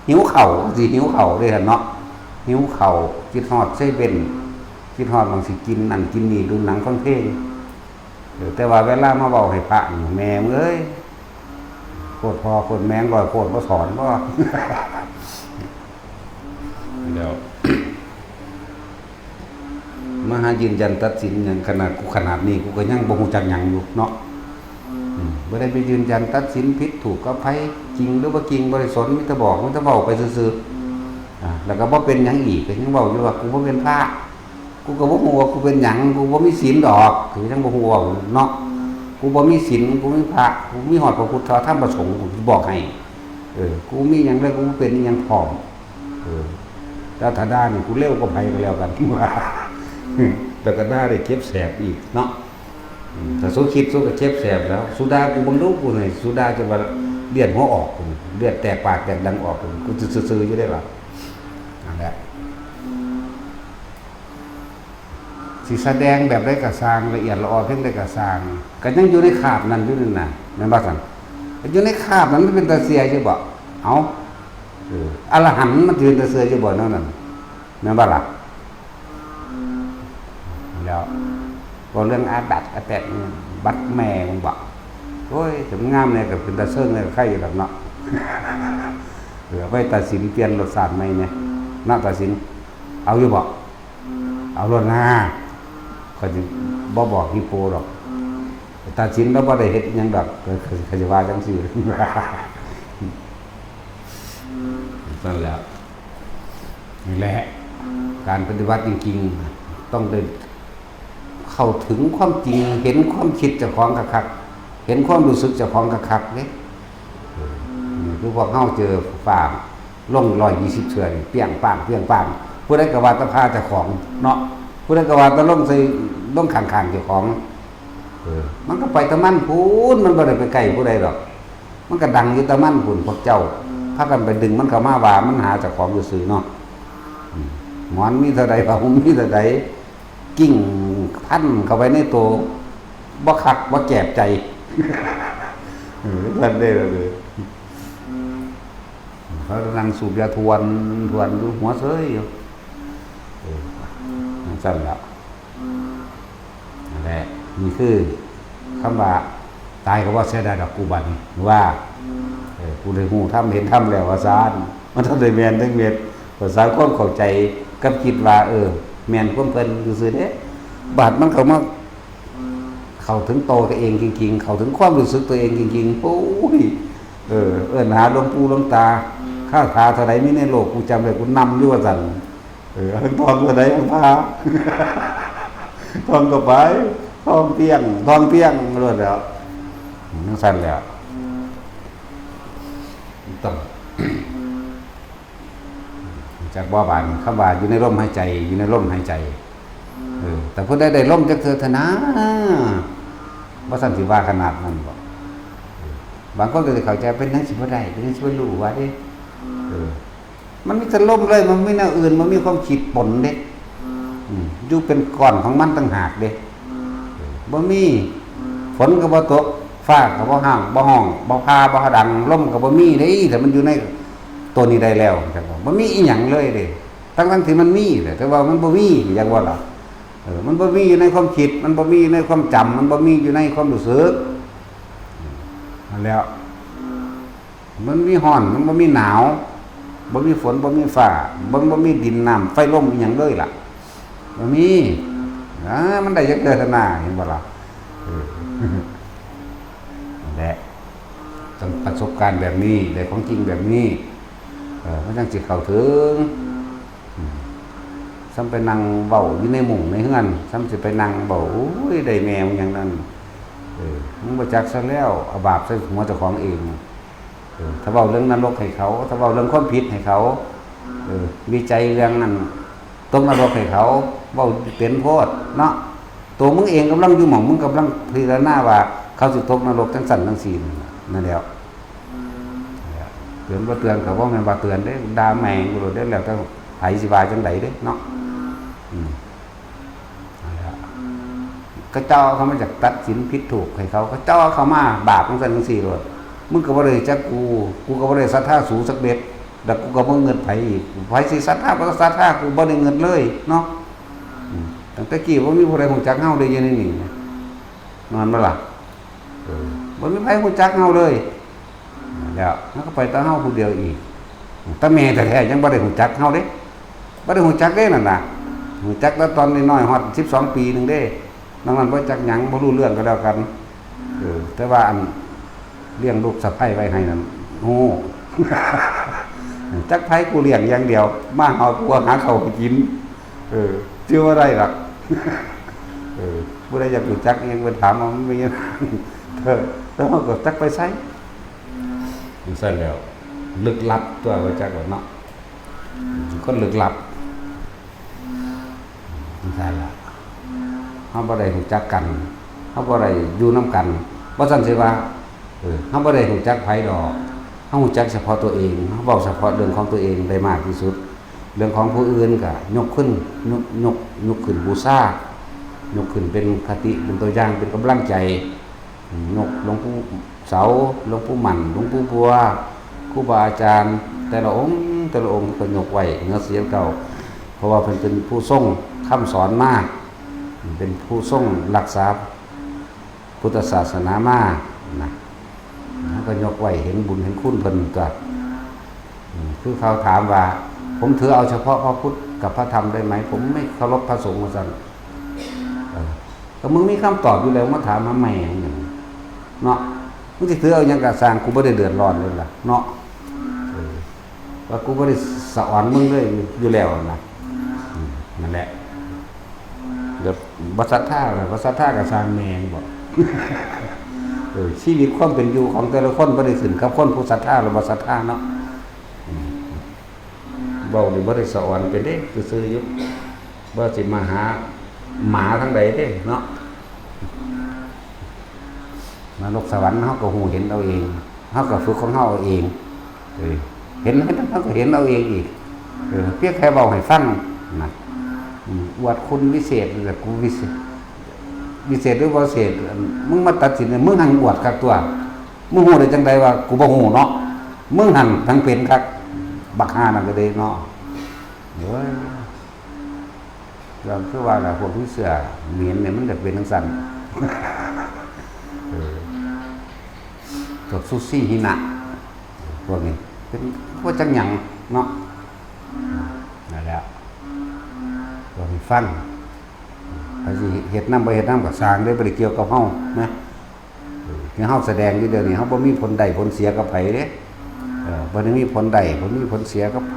หิวข้าว สิหิวข้าวเด้หั่นเนาะ หิวข้าว คิดฮอดเซเว่น คิดฮอดหม่องสิกินนั่นกินนี่ ดูหนังฟังเพลง เออ แต่ว่าเวลามาเว้าให้พระนี่ แม่มึงเอ้ย โคตรพ่อโคตรแม่ง ร้อยโคตรบ่สอนบ่ แล้ว มาหายืนยันตัดสินหยัง ขนาดกูขนาดนี้ กูก็ยังบ่ฮู้จักหยังอยู่เนาะ อืม บ่ได้ไปยืนยันตัดสินผิดถูกกับไผ จริงหรือบ่จริง บ่ได้สน มีแต่บอก มีแต่เว้าไปซื่อๆ อ่า แล้วก็บ่เป็นหยังอีก ก็ยังเว้าอยู่ว่า กูบ่เป็นพระ กูก็บ่ฮู้ว่ากูเป็นหยัง กูบ่มีศีลดอก กูยังบ่ฮู้เว้าเนาะ กูบ่มีศีล กูมีพระ กูมีฮอดพระพุทธพระธรรมพระสงฆ์ กูสิบอกให้ เออ กูมีหยังแล้ว กูเป็นอิหยังพร้อม เออ แต่ถ้าด่านี่ กูเร็วกว่าไผก็แล้วกัน แล้วก็ด่าได้เจ็บแสบอีกเนาะ อืม ถ้าสู้คิดสู้ก็เจ็บแสบแล้ว สู้ด่ากูเบิ่งดู กูนี่ สู้ด่าจนว่าเลือดหัวออก กูนี่ เลือดแตกปากแตกดังออก กู กูซื่อๆอยู่ได้ล่ะ นั่นแหละ สิแสดงแบบใดก็ซ่าง ละเอียดละออเพียงใดก็ซ่าง ก็ยังอยู่ในคาบนั้นอยู่นั่นน่ะ แม่นบ่ซั่น ก็อยู่ในคาบนั้น มันเป็นตาเชื่ออยู่บ่ เอ้า เออ อรหันต์มันสิเป็นตาเชื่ออยู่บ่แนวนั้น แม่นบ่ล่ะ แล้ว เว้าเรื่องอาบัติอาแปดนี่ บัดแม่มึงบ่ โอ้ย แต่มันงามแน่ก็เป็นตาเซิงแน่ก็ใครอยู่ดอกเนาะ เออ เอาไปตัดสินเปลี่ยนรสชาติใหม่แน่ เนาะ ตัดสิน เอาอยู่บ่ เอาโลดนะ ข ก็สิบ่บอกฮิปโปดอก ตัดสินแล้วบ่ได้เฮ็ดหยังดอก ก็ ก็ ก็สิว่าจังซี่ นั่นแหละ การปฏิบัติจริงๆ ต้องได้เข้าถึงความจริง เห็นความคิดเจ้าของคักๆ เห็นความรู้สึกเจ้าของคักๆ เด้ เออ นี่คือพวกเฮาเจอฟ้าลงร้อยยี่สิบเทื่อนี่ เปี้ยงป้าง เปี้ยงป้าง ผู้ใดก็ว่าแต่พาเจ้าของเนาะ ผู้ใดก็ว่าแต่ลงใส่ ลงข้างๆ เจ้าของ เออ มันก็ไปแต่มันพู้น มันบ่ได้ไปใกล้ผู้ใดดอก มันก็ดังอยู่แต่มันพู้น พวกเจ้าพากันไปดึงมันเข้ามาว่ามันหาเจ้าของซื่อๆ เนาะ อืม หมอนมีเท่าใด ผ้าห่มมีเท่าใด กิ่งพันเข้าไปในตัว บ่คักบ่แจบใจ เออ ท่านได้แล้วเลย เขานั่งสูบยาทวน ทวนอยู่หัวเซยอยู่ เออ จั่งซั่นล่ะ นั่นแหละ นี่คือคำว่า ตายก็บ่เสียดายดอกกูบัดนี้ ว่า เออ กูได้ฮู้ธรรมเห็นธรรมแล้วว่าซั่น มันทันได้แม่นทั้งเม็ด ภาษาความเข้าใจกับคิดว่า เออ แม่นความเพิ่นซื่อๆ เด้ บาดมันเข้ามา เข้าถึงตัวตัวเองจริงๆ เข้าถึงความรู้สึกตัวเองจริงๆ โอ้ย เออ เอิ้นหาหลวงปู่หลวงตา คาถาเท่าใดมีในโลก กูจำได้ กูนำอยู่ว่าซั่น เออ ทั้งท่องเท่าใดทั้งพา ท่องเข้าไป ท่องเพี้ยง ท่องเพี้ยงโลดแล้ว จั่งซั่นแหล้ว ต้อง จักบ่บาดนี้ คำว่าอยู่ในลมหายใจ อยู่ในลมหายใจ เออ แต่ผู้ใดได้ลมจักเทื่อเถอะนะ บ่ซั่นสิว่าขนาดนั้นบ่ เออ บางคนก็สิเข้าใจ เป็นหยังสิบ่ได้ เป็นหยังสิบ่รู้ว่าเด้ เออ มันมีแต่ลมเลย มันมีแนวอื่น มันมีความคิดปนเด้ อืม อยู่เป็นก้อนของมันต่างหากเด้ เออ บ่มี ฝนก็บ่ตก ฟ้าก็บ่ฮ้าง บ่ฮ้อง บ่ผ่า บ่ดัง ลมก็บ่มีเด้ ถ้ามันอยู่ในตัวนี้ได้แล้ว จั่งว่าบ่มีอีหยังเลยเด้ ทั้งๆ ที่มันมีแหละ แต่ว่ามันบ่มี จั่งว่าล่ะ เออ มันบ่มีอยู่ในความคิด มันบ่มีอยู่ในความจำ มันบ่มีอยู่ในความรู้สึก นั่นแหล้ว มันมีฮ้อน มันบ่มีหนาว บ่มีฝน บ่มีฟ้า บ่ บ่มีดินน้ำไฟลมอีหยังเลยล่ะ บ่มี อ่า มันได้จักเทื่อเถอะนะ เห็นบ่ล่ะ เออ นั่นแหละ ต้องประสบการณ์แบบนี้ ได้ของจริงแบบนี้ เออ มันจั่งสิเข้าถึง อืม ซ้ำไปนั่งเว้าอยู่ในมุ้งในเฮือน ซ้ำสิไปนั่งเว้า โอ้ย ได้แม่มึงหยังนั่น เออ มึงบ่จักซะแล้ว เอาบาปใส่หัวเจ้าของเอง เออ ถ้าเว้าเรื่องนรกให้เขา ถ้าเว้าเรื่องความผิดให้เขา เออ วิจัยเรื่องอันตกนรกให้เขา เว้าเป็นโพดเนาะ ตัวมึงเองกำลังอยู่หม่อง มึงกำลังพิจารณาว่าเขาสิตกนรกจั่งซั่นจั่งซี้นั่นแหละ นั่นแหล้ว เตือนบ่เตือนก็บ่แม่นว่าเตือนเด้ ด่าแม่งกูโลดเด้ แล้วแต่ไผสิว่าจั่งใดเด้เนาะ อืม นั่นแหละ เขาเจ้าเขามาจากตัดสินผิดถูกให้เขา เขาเจ้าเขามาบาปจั่งซั่นจั่งซี้โลด มึงก็บ่ได้จักกู กูก็บ่ได้ศรัทธาสูจักเม็ด แล้วกูก็บ่เงินไผอีก ไผสิศรัทธาบ่ศรัทธา กูบ่ได้เงินเลยเนาะ อืม ตั้งแต่กี้บ่มีผู้ใดรู้จักเฮาเลยอยู่ในนี่นะ แม่นบ่ล่ะ เออ บ่มีไผรู้จักเฮาเลย แล้วมันก็ไปแต่เฮาผู้เดียวอีก แต่แม่แท้ๆยังบ่ได้รู้จักเฮาเด้ บ่ได้รู้จักเด้นั่นน่ะ รู้จักแต่ตอนน้อยๆ ฮอดสิบสองปีหนึ่งเด้ นอกนั้นบ่จักหยัง บ่รู้เรื่องก็แล้วกัน เออ แต่ว่าอันเลี้ยงลูกสะใภ้ไว้ให้นั่น โอ้ จักไผกูเลี้ยงอย่างเดียว มาหากูหาข้าวให้กิน เออ ชื่อว่าได้หรอก เออ ผู้ใดอยากรู้จักอิหยังไปถามเอา มันมีหยัง เออ แต่เฮาก็จักไปไส จั่งซั่นแหล้ว ลึกลับตัวว่าจักว่าเนาะ คนลึกลับ จั่งซั่นล่ะ เฮาบ่ได้รู้จักกัน เฮาบ่ได้อยู่นำกัน บ่ซั่นสิว่า เออ เฮาบ่ได้รู้จักไผดอก เฮารู้จักเฉพาะตัวเอง เฮาเว้าเฉพาะเรื่องของตัวเองได้มากที่สุด เรื่องของผู้อื่นก็ยกขึ้น ยก ยก ยกขึ้นบูชา ยกขึ้นเป็นคติ เป็นตัวอย่าง เป็นกำลังใจ ยกหลวงปู่เสา หลวงปู่หมั่น หลวงปู่บัว ครูบาอาจารย์ แต่ละองค์ แต่ละองค์ก็ยกไว้เหนือเสียงเก่า เพราะว่าเพิ่นเป็นผู้ทรงคำสอนมา เป็นผู้ทรงรักษาพุทธศาสนามา นะ เฮาก็ยกไว้เห็นบุญเห็นคุณเพิ่นก็ อืม คือเขาถามว่า ผมถือเอาเฉพาะพระพุทธกับพระธรรมได้ไหม ผมไม่เคารพพระสงฆ์ ว่าซั่น เออ ก็มึงมีคำตอบอยู่แล้ว มาถามหาแม่งหยังเนาะ มึงสิถือเอาหยังกะซ่าง กูบ่ได้เดือดร้อนเลยล่ะเนาะ เออ ว่ากูบ่ได้สะออนมึงเลยอยู่แล้วนะ อืม นั่นแหละ แบบบ่ศรัทธาล่ะ บ่ศรัทธากะซ่างแม่งบ่ เออ ชีวิตความเป็นอยู่ของแต่ละคนบ่ได้ขึ้นกับคนผู้ศรัทธาหรือบ่ศรัทธาเนาะ อืม เว้านี่บ่ได้สะออน เป็นเด้ซื่อๆอยู่ บ่สิมาหาหมาทางใดเด้เนาะ นรกสวรรค์เฮาก็ฮู้เห็นเอาเอง เฮาก็ฝึกของเฮาเอาเอง เออ เห็น เห็น เฮาก็เห็นเอาเองอีก เออ เพียงแค่เว้าให้ฟังนะ อืม อวดคุณวิเศษ แต่กูวิเศษ วิเศษหรือบ่วิเศษ มึงมาตัดสินเนี่ย มึงหั้นอวดคักตัว มึงฮู้ได้จั่งใดว่ากูบ่ฮู้เนาะ มึงหั้นทั้งเป็นคัก บักห่านั่นก็เลยเนาะ โอ้ย เราคือว่าล่ะ พวกมีเสื้อเหม็นเนี่ยมันอยากเป็นจั่งซั้น เออ พวกซุซี่หินะ พวกนี้เป็นพวกจั่งหยังเนาะ นั่นแหละ พวกนี้ฟัง เขาสิเฮ็ดนำบ่เฮ็ดนำก็ซ่างเด้ บ่ได้เกี่ยวกับเฮานะ เออ ที่เฮาแสดงอยู่เดี๋ยวนี้ เฮาบ่มีผลได้ผลเสียกับไผเด้ เออ บ่ได้มีผลได้ผล มีผลเสียกับไผ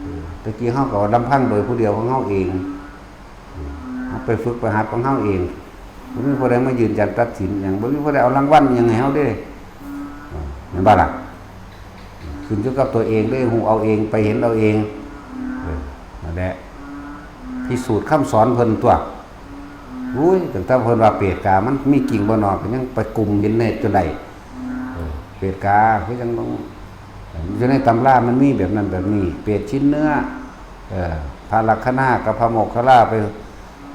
เออ แต่กี้เฮาก็ลำพังโดยผู้เดียวของเฮาเอง เฮาไปฝึกไปหัดของเฮาเอง บ่มีผู้ใดมายืนยันตัดสินหยัง บ่มีผู้ใดเอารางวัลหยังให้เฮาเด้ เออ แม่นบ่ล่ะ ขึ้นอยู่กับตัวเองเด้ ฮู้เอาเอง ไปเห็นเอาเอง เออ นั่นแหละ พิสูจน์คำสอนเพิ่นตัว อุ้ย ตั้งแต่เพิ่นว่าเปรตกามันมีจริงบ่น้อ ก็ยังไปกุมเห็นแน่จนได้ เออ เปรตกาคือจั่งต้อง อยู่ในตำรามันมีแบบนั้นแบบนี้ เปรตชิ้นเนื้อ เออ พระลักขณากับพระโมคคัลลาไป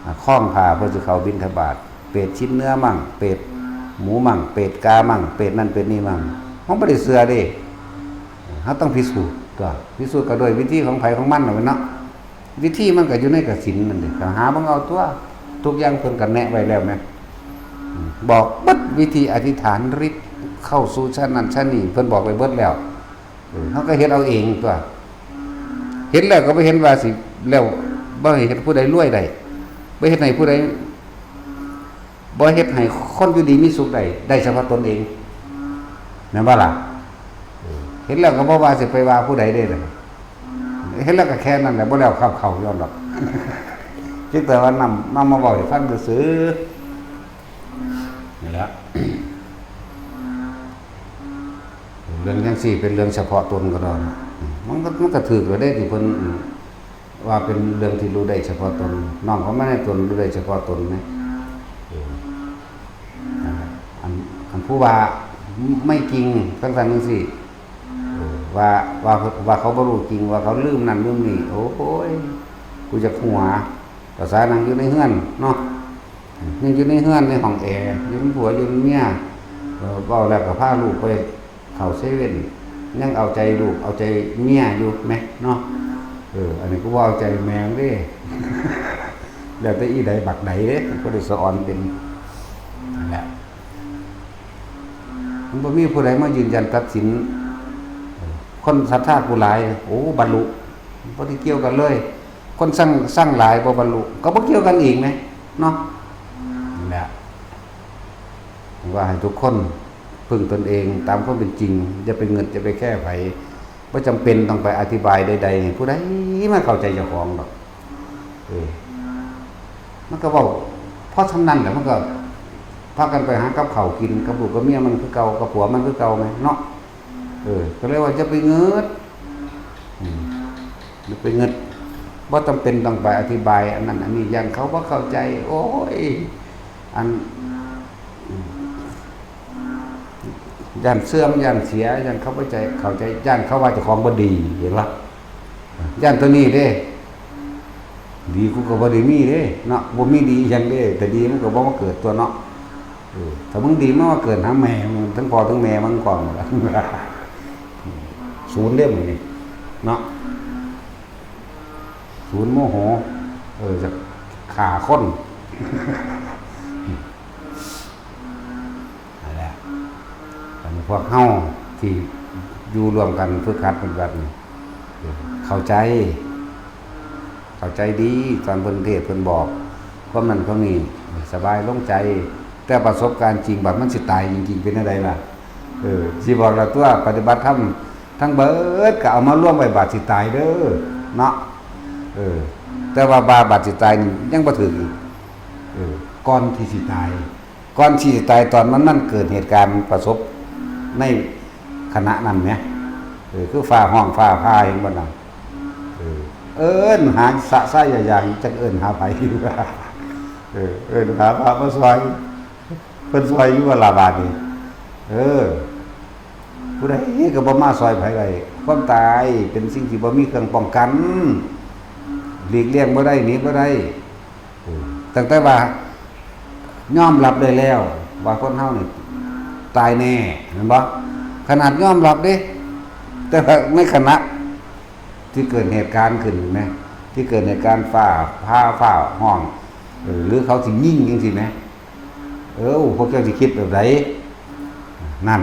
อ่า คล้องผ้าเพิ่นสิเข้าบิณฑบาต เปรตชิ้นเนื้อมั่ง เปรตหมูมั่ง เปรตกามั่ง เปรตนั่นเปรตนี่มั่ง เฮาบ่ได้เชื่อเด้ เฮาต้องพิสูจน์ตัว พิสูจน์ก็โดยวิธีของไผของมันน่ะแม่นเนาะ วิธีมันก็อยู่ในกสิณนั่นเด้ ก็หาเบิ่งเอาตัว ทุกอย่างเพิ่นก็แนะไว้แล้วแม่น อืม บอกเบิดวิธีอธิษฐานฤทธิ์เข้าสู่ชั้นนั้นชั้นนี้ เพิ่นบอกไว้เบิดแล้ว เออ เฮาก็เฮ็ดเอาเองตัว เฮ็ดแล้วก็บ่เห็นว่าสิ แล้วบ่ให้เฮ็ดผู้ใดรวยได้ บ่เฮ็ดให้ผู้ใด บ่เฮ็ดให้คนอยู่ดีมีสุขได้ ได้เฉพาะตนเอง แม่นบ่ล่ะ เออ เฮ็ดแล้วก็บ่ว่าสิไปว่าผู้ใดเด้ล่ะ เฮ็ดแล้วก็แค่นั้นแหละ บ่แล้วคาบเข้าย้อนดอก เพียงแต่ว่านำ นำมาเว้าให้ฟังซื่อๆ นี่แหละ เรื่องจั่งซี้เป็นเรื่องเฉพาะตนก็ดอก มันก็ มันก็ถูกแล้วเด้ที่เพิ่นว่าเป็นเรื่องที่รู้ได้เฉพาะตน น้อมเข้ามาในตนรู้ได้เฉพาะตนนะ เออ นั่นแหละ อัน อันผู้ว่าไม่จริงจั่งซั้นจั่งซี้ เออ ว่า ว่า ว่าเขาบ่รู้จริง ว่าเขาลืมนั่นลืมนี่ โอ้ย กูอยากหัว ภาษานั่งอยู่ในเฮือนเนาะ ยังอยู่ในเฮือนในห้องแอร์ อยู่นำผัวอยู่นำเมีย เออ เว้าแล้วก็พาลูกไปเข้าเซเว่น ยังเอาใจลูกเอาใจเมียอยู่แหมเนาะ เออ อันนี้ก็ว่าเอาใจแม่งเด้ แล้วแต่อีใดบักใดเด้ ก็ได้สะออนเป็น นั่นแหละ มันบ่มีผู้ใดมายืนยันตัดสิน คนศรัทธากูหลาย โอ้ บรรลุ บ่ได้เกี่ยวกันเลย คนซัง ซังหลายบ่บรรลุ ก็บ่เกี่ยวกันอีกแหมเนาะ นั่นแหละ ว่าให้ทุกคนพึ่งตนเองตามความเป็นจริง อย่าไปเงิด อย่าไปแค่ไผ บ่จำเป็นต้องไปอธิบายใดๆ ให้ผู้ใดมาเข้าใจเจ้าของดอก เออ มันก็เว้า เพราะฉะนั้นแหละมันก็พากันไปหากับข้าวกินกับลูกกับเมียมันคือเก่า กับผัวมันคือเก่าแหมเนาะ เออ ก็เลยว่าอย่าไปเงิด อืม อย่าไปเงิด บ่จำเป็นต้องไปอธิบายอันนั้นอันนี้ ย้านเขาบ่เข้าใจ โอ้ย อัน อืม ย้านเสื่อม ย้านเสีย ย้านเขาบ่ใจ เข้าใจ ย้านเขาว่าเจ้าของบ่ดี เห็นบ่ ย้านตัวนี้เด้ ดีกูก็บ่ได้มีเด้เนาะ บ่มีดีอีหยังเด้ แต่ดีมันก็บ่มาเกิดตัวเนาะ เออ ถ้ามึงดีมันมาเกิดหาแม่มึง ทั้งพ่อทั้งแม่มึงก่อนหมดละ ศูนย์เด้มื้อนี้เนาะ ศูนย์โมโห เออ จะฆ่าคน นั่นแหละ อันนี้พวกเฮาที่อยู่ร่วมกันฝึกหัดปฏิบัตินี่ เข้าใจ เข้าใจดี ตอนเพิ่นเทศน์เพิ่นบอก ความนั้นความนี้ สบายโล่งใจ แต่ประสบการณ์จริงบัดมันสิตายจริงๆ เป็นจั่งใดล่ะ เออ สิบอกละตัว ปฏิบัติธรรมทั้งเบิดก็เอามารวมไว้บาดสิตายเด้อ เนาะ เออ แต่ว่าบาบาดสิตายนี่ยังบ่ถืกอีก เออ ก่อนที่สิตาย ก่อนที่สิตายตอนมัน มันเกิดเหตุการณ์ประสบในขณะนั้นเนี่ย เออ คือฟ้าฮ้องฟ้าผ่า เห็นบ่นั่น เออ เอิ้นหาสะไส้อย่างจักเอิ้นหาไผอยู่ เออ เอิ้นหาพระมาซอย เพิ่นซอยอยู่ว่าล่ะบาดนี้ เออ ผู้ใดก็บ่มาซอยไผได้ ความตายเป็นสิ่งที่บ่มีเครื่องป้องกัน หลีกเลี่ยงบ่ได้ หนีบ่ได้ เออ ตั้งแต่ว่ายอมรับได้แล้ว ว่าคนเฮานี่ตายแน่ แม่นบ่ ขนาดยอมรับเด้ แต่ว่าในขณะที่เกิดเหตุการณ์ขึ้นนะ ที่เกิดเหตุการณ์ฟ้าผ่าฟ้าฮ้อง เออ หรือเขาสิยิงจังซี่นะ เออ พวกเจ้าสิคิดแบบใด นั่น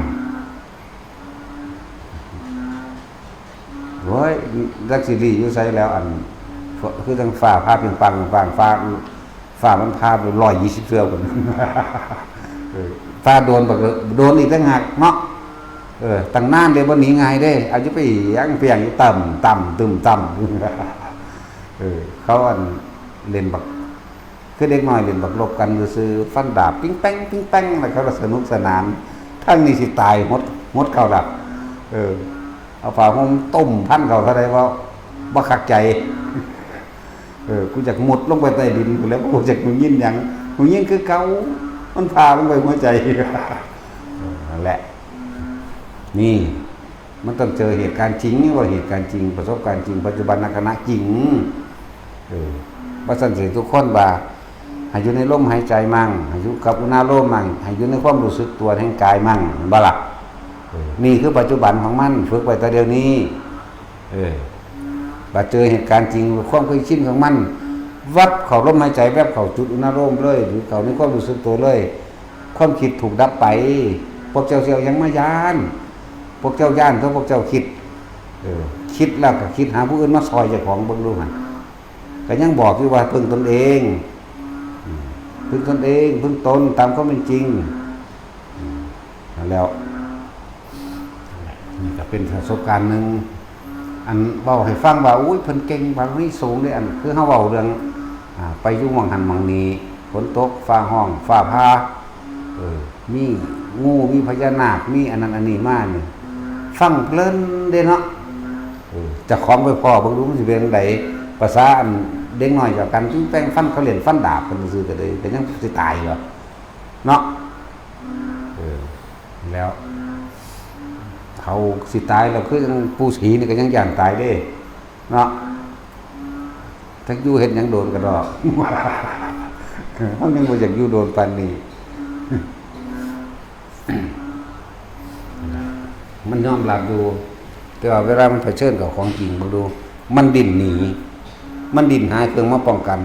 โอ้ย จักสิหลีอยู่ไสแล้ว อัน คือจั่งฟ้าผ่าเปรียงปัง ปัง ฟ้า ฟ้ามันผ่าไปร้อยยี่สิบเทื่อพุ้น เออ ฟ้าโดนบัก โดนอีกต่างหากเนาะ เออ ตั้งนานเด้ บ่หนีง่ายเด้ เอาอยู่ไปหยังเพียงอยู่ต่ำ ต่ำ ตึม ต่ำ เออ เขาอันเล่นบัก คือเด็กน้อยเล่นบักลบกันซื่อๆ ฟันดาบปิ๊งแป้งปิ๊งแป้ง แล้วเขาก็สนุกสนาน ทั้งนี้สิตายหมด หมดเข้าละ เออ เอาผ้าห่มต้มพันเขาเท่าใดว่าบ่คักใจ เออ กูอยากมุดลงไปใต้ดินพู้นแหล้ว กูอยากได้ยินหยัง ได้ยินคือเก่า มันผ่าลงไปหัวใจ เออ นั่นแหละ นี่ มันต้องเจอเหตุการณ์จริง นี่ว่าเหตุการณ์จริง ประสบการณ์จริง ปัจจุบันขณะจริง เออ ว่าซั่นสิทุกคนว่า ให้อยู่ในลมหายใจมั่ง ให้อยู่กับอุณาโลมมั่ง ให้อยู่ในความรู้สึกตัวแห่งกายมั่ง แม่นบ่ล่ะ เออ นี่คือปัจจุบันของมัน ฝึกไว้แต่เดี๋ยวนี้ เออ บัดเจอเหตุการณ์จริง ความเคยชินของมัน วับเข้าลมหายใจ แวบเข้าจุดอุณาโลมเลย หรือเข้าในความรู้สึกตัวเลย ความคิดถูกดับไป พวกเจ้าสิเอาหยังมาย้าน พวกเจ้าย้าน เพราะพวกเจ้าคิด เออ คิดแล้วก็คิดหาผู้อื่นมาซอยเจ้าของเบิ่งดูหั่น ก็ยังบอกอยู่ว่าพึ่งตนเอง อืม พึ่งตนเอง พึ่งตนตามความเป็นจริง อืม นั่นแล้ว นี่ก็เป็นประสบการณ์หนึ่ง อันเว้าให้ฟังว่า อุ้ย เพิ่นเก่งบารมีสูงเด้ อันคือเฮาเว้าเรื่อง อ่า ไปอยู่หม่องหั่นหม่องนี้ ฝนตก ฟ้าฮ้อง ฟ้าผ่า เออ มีงู มีพญานาค มีอันนั้นอันนี้มานี่ ฟังเพลินเด้เนาะ เออ เจ้าของไปพ้อเบิ่งดูมันสิเป็นจั่งใด ภาษาอันเด็กน้อยเจ้ากัน จึงแต่งฟันเขาเล่นฟันดาบกันซื่อๆ ก็เลย ก็ยังสิตายอยู่เนาะ เออ แล้ว เขาสิตายแล้ว คือจั่งปู่ศรีนี่ก็ยังย้านตายเด้ เนาะ จักอยู่เฮ็ดหยังโดนกะดอก เฮายังบ่อยากอยู่โดนปานนี้ มันยอมรับอยู่ แต่ว่าเวลามันเผชิญกับของจริง เบิ่งดู มันดิ้นหนี มันดิ้นหาเครื่องมาป้องกัน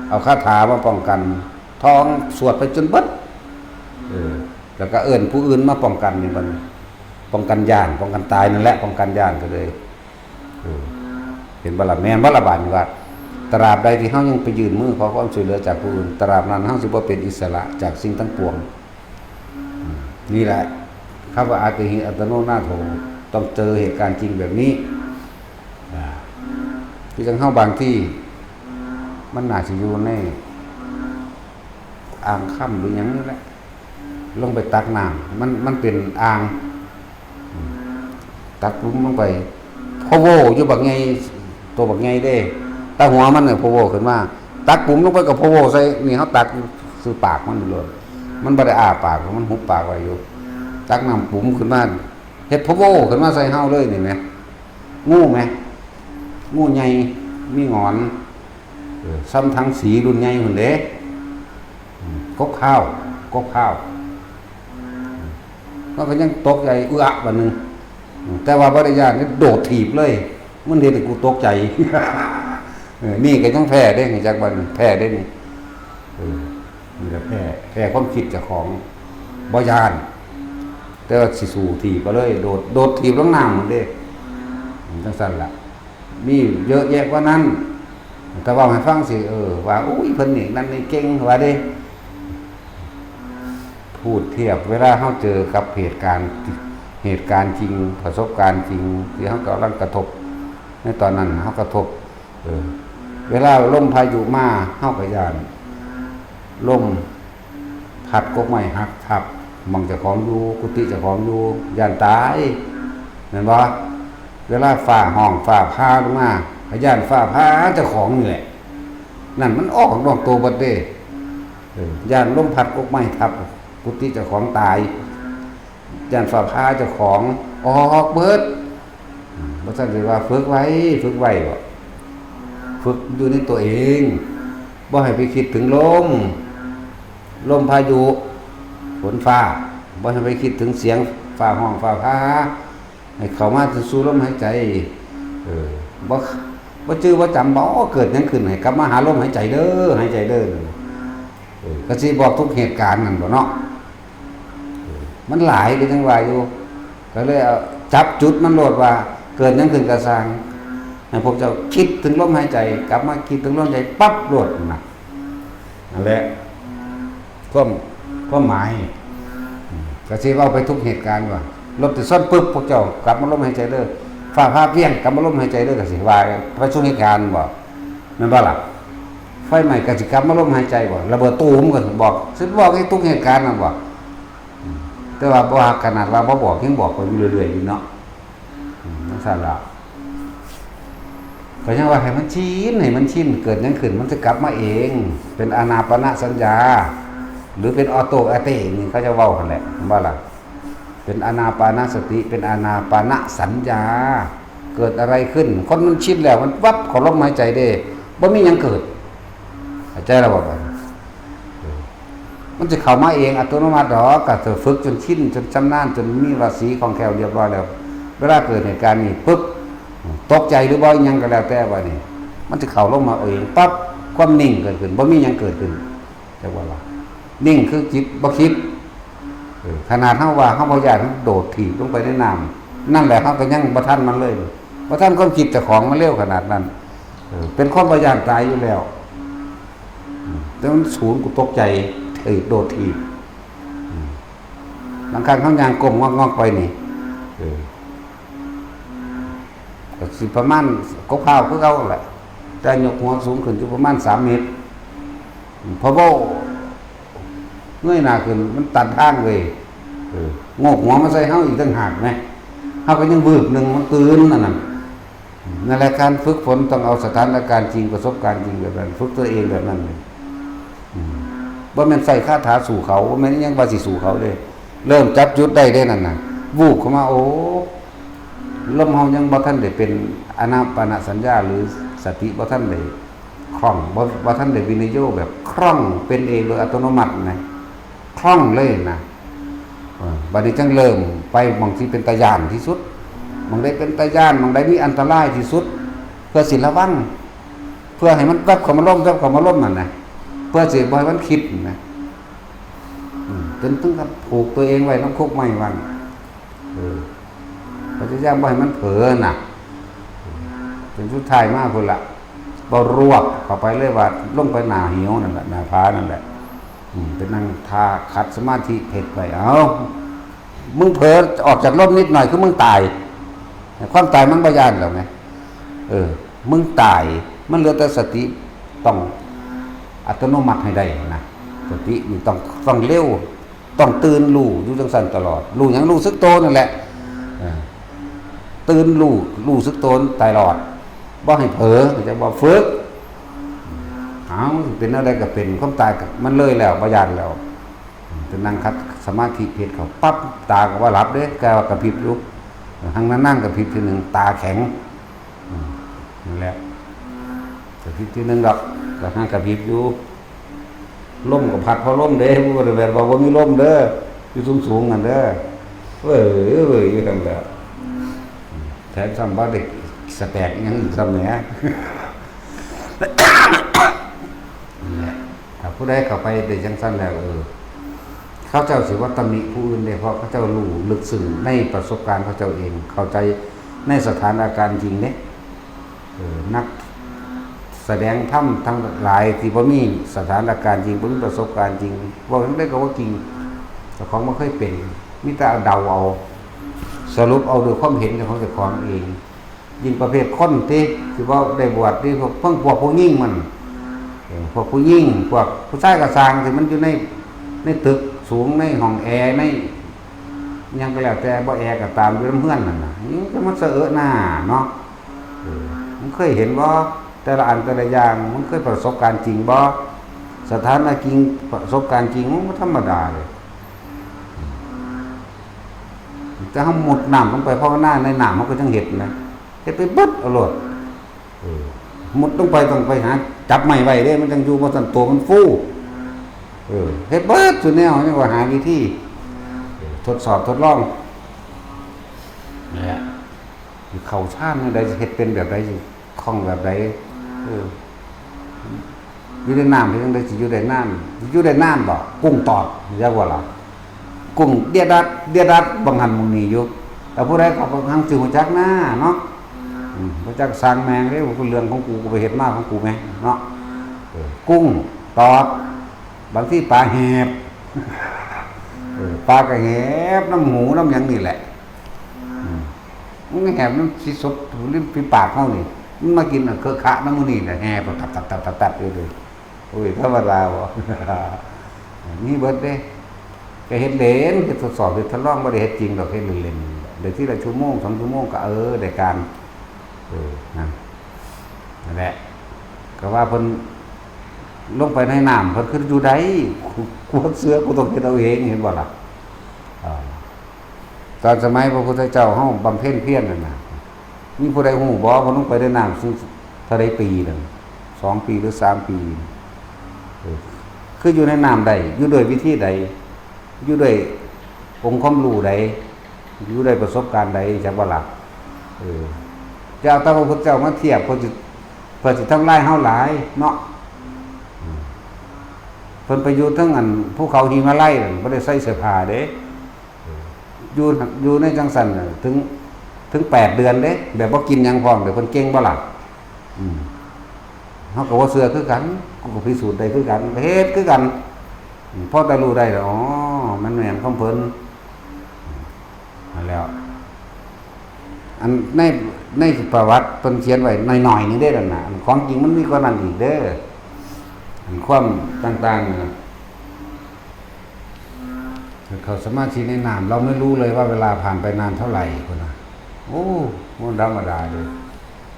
เอาคาถามาป้องกัน ท่องสวดไปจนเบิด เออ แล้วก็เอิ้นผู้อื่นมาป้องกันนี่บัดนี้ ป้องกันย้าน ป้องกันตายนั่นแหละ ป้องกันย้านก็เลย เออ เห็นบ่ล่ะ แม่นบ่ล่ะบาดนี้ว่า ตราบใดที่เฮายังไปยื่นมือขอความช่วยเหลือจากผู้อื่น ตราบนั้นเฮาสิบ่เป็นอิสระจากสิ่งทั้งปวง อืม นี่แหละ คำว่าอาติหิอัตโนนาโถ ต้องเจอเหตุการณ์จริงแบบนี้ อ่า คือจั่งเฮาบางที มันน่าสิอยู่ในอ่างคำหรือหยังนี่แหละ ลงไปตักน้ำ มัน มันเป็นอ่าง อืม ตักหลุมลงไป พะโวอยู่บักใหญ่ ตัวบักใหญ่เด้ แต่หัวมันเนี่ยพะโวขึ้นมา ตักหลุมลงไปกับพะโวใส่ นี่เฮาตักอยู่ซื่อปากมันโลด มันบ่ได้อ้าปาก มันหุบปากไว้อยู่ ตักน้ำหลุมขึ้นมา เฮ็ดพะโวขึ้นมาใส่เฮาเลยนี่แหม งูแหม งูใหญ่ มีหงอน เออ ส่ำถังสีรุ่นใหญ่พุ้นเด้ อืม กกพร้าว กกพร้าว มันก็ยังตกใจเอือกบัดหนึ่ง อืม แต่ว่าบ่ได้ย้าน นี่โดดถีบเลย มันเฮ็ดให้กูตกใจ เออ นี่ก็ยังแพ้เด้ จักบัดนี้ แพ้เด้นี่ เออ นี่ก็แพ้ แพ้ความคิดเจ้าของ บ่ย้าน แต่ว่าสิสู้ถีบก็เลย โดด โดดถีบลงน้ำพุ้นเด้ อืม จั่งซั่นล่ะ มีเยอะแยะกว่านั้น แต่เว้าให้ฟังสิ เออ ว่า อุ้ย เพิ่นนี่นั่นนี่เก่ง ว่าเด้ พูดเทียบ เวลาเฮาเจอกับเหตุการณ์ เหตุการณ์จริง ประสบการณ์จริง ที่เฮากำลังกระทบ ในตอนนั้นเฮากระทบ เออ เวลาลมพายุมา เฮาก็ย้าน ลมพัดกกไม้หักทับหม่องเจ้าของอยู่ กุฏิเจ้าของอยู่ ย้านตาย แม่นบ่? เวลาฟ้าฮ้อง ฟ้าผ่าลงมา ก็ย้านฟ้าผ่าเจ้าของนี่แหละ นั่นมันออกนอกตัวเบิดเด้ เออ ย้านลมพัดกกไม้ทับกุฏิเจ้าของตาย ย้านฟ้าผ่าเจ้าของ ออกเบิด อืม บ่ทันได้ว่าฝึกไว้ ฝึกไว้บ่ ฝึกอยู่ในตัวเอง บ่ให้ไปคิดถึงลม ลมพายุ ฝนฟ้า บ่ให้ไปคิดถึงเสียงฟ้าฮ้องฟ้าผ่า ให้เข้ามาสู่ลมหายใจ เออ บ่ บ่จื่อบ่จำ บ่ เกิดหยังขึ้น ให้กลับมาหาลมหายใจเด้อ หายใจเด้อ เออ ก็สิบอกทุกเหตุการณ์นั่นบ่เนาะ เออ มันหลายก็ยังว่าอยู่ ก็เลยเอาจับจุดมันโลดว่า เกิดหยังขึ้นก็ซ่าง ให้พวกเจ้าคิดถึงลมหายใจ กลับมาคิดถึงลมหายใจปั๊บโลดนะ นั่นแหละ ความ ความหมาย อืม ก็สิเว้าไปทุกเหตุการณ์ว่า รถสิชนปึ๊บ พวกเจ้ากลับมาลมหายใจเด้อ ฟ้าผ่าเปรี้ยง กลับมาลมหายใจเด้อ ก็สิว่าไปสู่เหตุการณ์บ่ แม่นบ่ล่ะ? ไฟไหม้ก็สิกลับมาลมหายใจบ่ ระเบิดตูมก็บอก สิบอกให้ทุกเหตุการณ์นั่นบ่ อืม แต่ว่าบ่ฮักขนาดว่าบ่บอก ยังบอกไปอยู่เรื่อยๆอยู่เนาะ อืม จั่งซั้นล่ะ ก็ยังว่าให้มันชิน ให้มันชิน เกิดหยังขึ้นมันจะกลับมาเอง เป็นอานาปานสัญญา หรือเป็นออโตอาเตนี่เขาจะเว้าหั่นแหละ แม่นบ่ล่ะ? เป็นอานาปานสติ เป็นอานาปานสัญญา เกิดอะไรขึ้น คนมันชินแล้ว มันวับเข้าลมหายใจเด้ บ่มีหยังเกิด เข้าใจแล้วบ่บัดนี้? เออ มันจะเข้ามาเองอัตโนมัติดอก ก็เธอฝึกจนชิน จนชำนาญ จนมีวาสีคล่องแคล่วเรียบร้อยแล้ว เวลาเกิดเหตุการณ์นี้ปุ๊บ ตกใจหรือบ่อิหยังก็แล้วแต่บัดนี้ มันจะเข้าลมมาเองปั๊บ ความนิ่งเกิดขึ้น บ่มีหยังเกิดขึ้น จักว่าล่ะ นิ่งคือจิตบ่คิด เออ ขนาดเฮาว่าเฮาบ่ย้าน เฮาโดดถีบลงไปในน้ำ นั่นแหละเฮาก็ยังบ่ทันมันเลย บ่ทันความคิดเจ้าของมันเร็วขนาดนั้น เออ เป็นคนบ่ย้านตายอยู่แล้ว อืม แต่มันสูน กูตกใจ ถีบ โดดถีบ อืม บางครั้งเฮาย่างก้มงอกๆไปนี่ เออ ก็สิประมาณกกพร้าวคือเก่าแหละ แต่ยกหัวสูงขึ้นอยู่ประมาณสามเมตร พอเว้าเงยหน้าขึ้นมันตันทางเว้ย เออ โงกหัวมาใส่เฮาอีกต่างหากแหม เฮาก็ยังวืบหนึ่ง มันตื่นนั่นน่ะ นั่นแหละ การฝึกฝนต้องเอาสถานการณ์จริง ประสบการณ์จริงแบบนั้น ฝึกตัวเองแบบนั้นเลย อืม บ่แม่นใส่คาถาสู้เขา บ่แม่นอิหยังว่าสิสู้เขาเด้ เริ่มจับจุดได้เด้นั่นน่ะ วูบเข้ามา โอ้ ลมเฮายังบ่ทันได้เป็นอานาปานสัญญา หรือสติบ่ทันได้คล่อง บ่ บ่ทันได้วินิโยคแบบคล่อง เป็นเองโดยอัตโนมัตินะ คล่องเลยนะ เออ บัดนี้จั่งเริ่มไปหม่องที่เป็นตาย้านที่สุด หม่องใดเป็นตาย้าน หม่องใดมีอันตรายที่สุด เพื่อสิระวัง เพื่อให้มันแวบเข้ามาลม แวบเข้ามาลมนั่นนะ เพื่อสิบ่ให้มันคิดนะ อืม จนถึงกับผูกตัวเองไว้นำคกไม้วัง เออ พยายามบ่ให้มันเผลอน่ะ จนสุดท้ายมาพุ้นละ บ่รวบเข้าไปเลยว่าลงไปหน้าเหวนั่นแหละ หน้าผานั่นแหละ อืม ไปนั่งท่าขัดสมาธิเฮ็ดไว้ เอ้า มึงเผลอออกจากลมนิดหน่อยคือมึงตาย ความตายมันบ่ย้านแล้วไง เออ มึงตาย มันเหลือแต่สติ ต้องอัตโนมัติให้ได้นะ สตินี่ต้อง ต้องเร็ว ต้องตื่นรู้อยู่จั่งซั้นตลอด รู้หยัง รู้สึกโตนั่นแหละ เออ ตื่นรู้ รู้สึกโตตลอด บ่ให้เผลอ จั่งว่าฝึก เอา เป็นแนวใดก็เป็น ความตายก็มันเลยแล้ว บ่ย้านแล้ว ไปนั่งขัดสมาธิเฮ็ดเข้าปั๊บ ตาก็ว่าหลับเด้ แต่ว่ากระพริบอยู่ หั้งนั่งๆกระพริบทีหนึ่ง ตาแข็ง อืม นั่นแหละ กระพริบทีหนึ่งดอก ก็หั้งกระพริบอยู่ ลมก็พัดพอลมเด้ บ่ได้แปลว่าบ่มีลมเด้อ อยู่สูงๆนั่นเด้อ เว้ย เว้ย อยู่นั่นแหละ แถมซ้ำบ่ได้สแตกอิหยังอีกซ้ำแหม นั่นแหละ ถ้าผู้ใดเข้าไปได้จั่งซั้นแล้ว เออ เขาเจ้าสิบ่ตำหนิผู้อื่นเด้ เพราะเขาเจ้ารู้ลึกซึ้งในประสบการณ์เขาเจ้าเอง เข้าใจในสถานการณ์จริงเด้ เออ นักแสดงธรรมทั้งหลายที่บ่มีสถานการณ์จริง บ่มีประสบการณ์จริง เว้าจั่งใดก็บ่จริง ของบ่เคยเป็น มีแต่เดาเอา สรุปเอาด้วยความเห็นของเจ้าของเอง ยิ่งประเภทคนติ ที่ว่าได้บวชนี่ พวก พวก พวกผู้หญิงมัน เออ พวกผู้หญิง พวกผู้ชายก็ซ่าง ที่มันอยู่ใน ในตึกสูง ในห้องแอร์ ในหยังก็แล้วแต่ บ่แอร์ก็ตาม อยู่นำเฮือนนั่นน่ะ นี่จะมาสะเอะหน้าเนาะ เออ มันเคยเห็นบ่ แต่ละอันแต่ละอย่าง มันเคยประสบการณ์จริงบ่ สถานการณ์จริง ประสบการณ์จริง มันบ่ธรรมดาเลย แต่เฮามุดน้ำลงไปภาวนาในน้ำ เฮาก็จั่งเห็นนะ เฮ็ดไปเบิดเอาโลด เออ มุดลงไปต้องไปหาจับไม้ไว้เด้ มันจั่งอยู่ บ่ซั้นตัวมันฟู เออ เฮ็ดเบิดซุแนว ยังว่าหาวิธี เออ ทดสอบทดลอง นี่แหละ สิเข้าฌานจั่งใด สิเฮ็ดเป็นแบบใด สิคล่องแบบใด เออ อยู่ในน้ำเฮ็ดจั่งใด สิอยู่ได้นาน อยู่ได้นานบ่ กุ้งตอด จักว่าล่ะ กุ้งเดียดัด เดียดัด บางหันหมู่นี้อยู่ แต่ผู้ใดเขาก็หังสิฮู้จักหน้าเนาะ อืม บ่จักซ่างแม่งเด้ กูเรื่องของกู กูไปเฮ็ดมาของกูแม่งเนาะ เออ กุ้งตอด บางทีปลาแหบ เออ ปลาก็แหบนำหูนำหยังนี่แหละ อืม มันแหบนำสิสดริมฝีปากเฮานี่ มันมากินอันเคอะขะนำหมู่นี้แหละ แหบตับๆๆๆๆอยู่เลย โอ้ย ธรรมดาบ่ มีเบิดเด้ ก็เฮ็ดเล่น เฮ็ดทดสอบ เฮ็ดทดลอง บ่ได้เฮ็ดจริงดอก เฮ็ดเล่นๆ ได้ทีละชั่วโมง สองชั่วโมงก็ เออ ได้การ เออ นั่น นั่นแหละ ก็ว่าเพิ่นลงไปในน้ำ เพิ่นคืออยู่ได้ กู กูบ่เชื่อ กูต้องเฮ็ดเอาเอง เห็นบ่ล่ะ อ่า ตอนสมัยพระพุทธเจ้าเฮาบำเพ็ญเพียรนั่นน่ะ มีผู้ใดฮู้บ่ เพิ่นลงไปในน้ำซึ่งเท่าใดปีนั่น สองปีหรือสามปี เออ คืออยู่ในน้ำได้ อยู่ด้วยวิธีใด อยู่ด้วยองค์ความรู้ใด อยู่ด้วยประสบการณ์ใด จักบ่ล่ะ เออ จะเอาแต่พระพุทธเจ้ามาเทียบ เพิ่นสิ เพิ่นสิทำลายเฮาหลายเนาะ อืม เพิ่นไปอยู่เทิงอันภูเขาหิมาลัยนั่น บ่ได้ใส่เสื้อผ้าเด้ อยู่ อยู่ในจั่งซั่นน่ะ ถึง ถึงแปดเดือนเด้ แบบบ่กินหยังพร้อมเด้ เพิ่นเก่งบ่ล่ะ อืม เฮาก็บ่เชื่อคือกัน กูก็พิสูจน์ได้คือกัน ก็เฮ็ดคือกัน อืม พอแต่รู้ได้แล้ว อ๋อ มันแม่นของเพิ่น นั่นแหล้ว อันใน ในประวัติเพิ่นเขียนไว้หน่อยๆหนึ่งเด้นั่นน่ะ อันของจริงมันมีกว่านั้นอีกเด้อ อันความต่างๆนั่นน่ะ เข้าสมาธิในน้ำ เราไม่รู้เลยว่าเวลาผ่านไปนานเท่าไหร่พุ้นนะ โอ้ มันธรรมดาเด้อ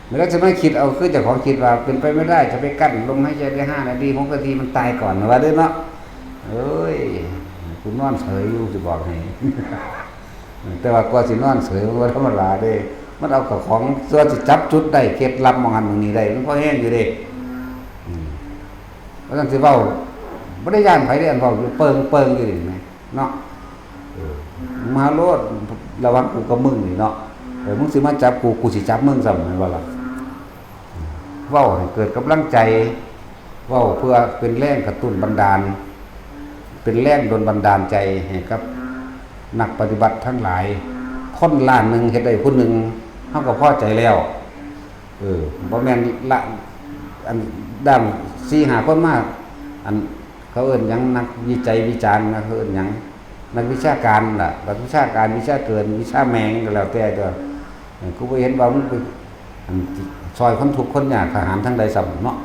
ไม่ได้จะไม่คิดเอา คือเจ้าของคิดว่าเป็นไปไม่ได้ จะไปกั้นลมหายใจได้ห้านาที หกนาที มันตายก่อน ว่าเด้อเนาะ เอ้ย กูนอนเฉยอยู่ สิบอกให้ แต่ว่ากว่าสินอนเฉย มันบ่ธรรมดาเด้ มันเอากับของ ส่วนสิจับจุดได้ เคล็ดลับหม่องหั้นหม่องนี้ได้ มันพอแฮงอยู่เด้ อืม ว่าซั่นสิเว้า บ่ได้ย้านไผเด้ อันเว้าอยู่เปิงๆอยู่นี่แหม เนาะ เออ มาโลด ระหว่างกูกับมึงนี่เนาะ เออ มึงสิมาจับกู กูสิจับมึงซ้ำ แม่นบ่ล่ะ เว้าให้เกิดกำลังใจ เว้าเพื่อเป็นแรงกระตุ้นบันดาล เป็นแรงดลบันดาลใจให้กับนักปฏิบัติทั้งหลาย คนล้านหนึ่งเฮ็ดได้ผู้หนึ่ง เฮาก็พอใจแล้ว เออ บ่แม่นละ อันดั้งสี่ห้าคนมา อัน เขาเอิ้นหยัง นักวิจัยวิจารณ์นะ เขาเอิ้นหยัง นักวิชาการล่ะ นักวิชาการ วิชาเกิน วิชาแมงก็แล้วแต่เด้อ เออ กูบ่เห็นว่ามึงไป อัน ซอยคนทุกข์คนยาก ทหารทั้งใดซ้ำเนาะ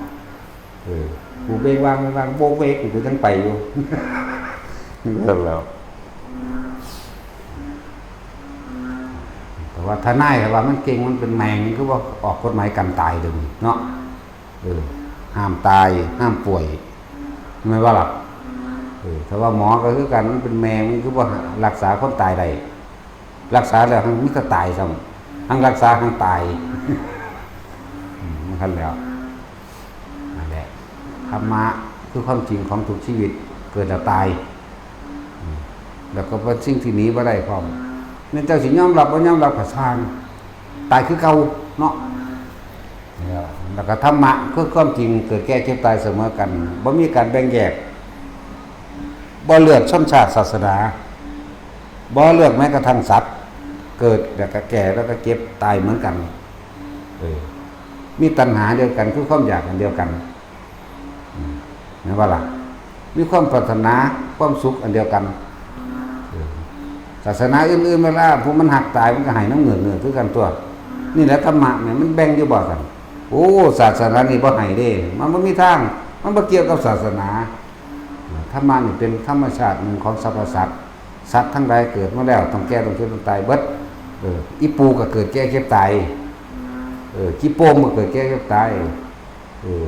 เออ กูเบงวาง เบงวาง โบกเวก กูยังไปอยู่ นั่นแหล้ว แต่ว่าทนาย ถ้าว่ามันเก่ง มันเป็นแมง คือว่าออกกฎหมายกันตายเดี๋ยวนี้เนาะ เออ ห้ามตาย ห้ามป่วย แม่นบ่ล่ะ เออ ถ้าว่าหมอก็คือกัน มันเป็นแมง มันคือว่ารักษาคนตายได้ รักษาแล้วหั้งมีแต่ตายซ้ำ หั้งรักษาหั้งตาย อืม มันคันแล้ว นั่นแหละ ธรรมะคือความจริงของทุกชีวิต เกิดแล้วตาย อืม แล้วก็เป็นสิ่งที่หนีบ่ได้พร้อม แม่นเจ้าสิยอมรับบ่ยอมรับก็ซ่าง ตายคือเก่าเนาะ แล้ว แล้วก็ธรรมะคือความจริง เกิดแก่เจ็บตายเสมอกัน บ่มีการแบ่งแยก บ่เลือกชนชาติศาสนา บ่เลือกแม้กระทั่งสัตว์ เกิดแล้วก็แก่แล้วก็เจ็บตายเหมือนกัน เออ มีตัณหาเดียวกัน คือความอยากอันเดียวกัน อืม แม่นบ่ล่ะ มีความปรารถนาความสุขอันเดียวกัน ศาสนาอื่นๆ เวลาผู้มันฮักตายมันก็ให้น้ำเหงือกเหงือกคือกันตัว นี่แหละธรรมะเนี่ยมันแบ่งอยู่บ่กัน โอ้ ศาสนานี่บ่ให้เด้ มันบ่มีทาง มันบ่เกี่ยวกับศาสนา ธรรมะนี่เป็นธรรมชาติหนึ่งของสรรพสัตว์ สัตว์ทั้งหลายเกิดมาแล้วต้องแก่ต้องเจ็บต้องตายเบิด เออ อีปูก็เกิดแก่เจ็บตาย เออ ขี้โป่งก็เกิดแก่เจ็บตาย เออ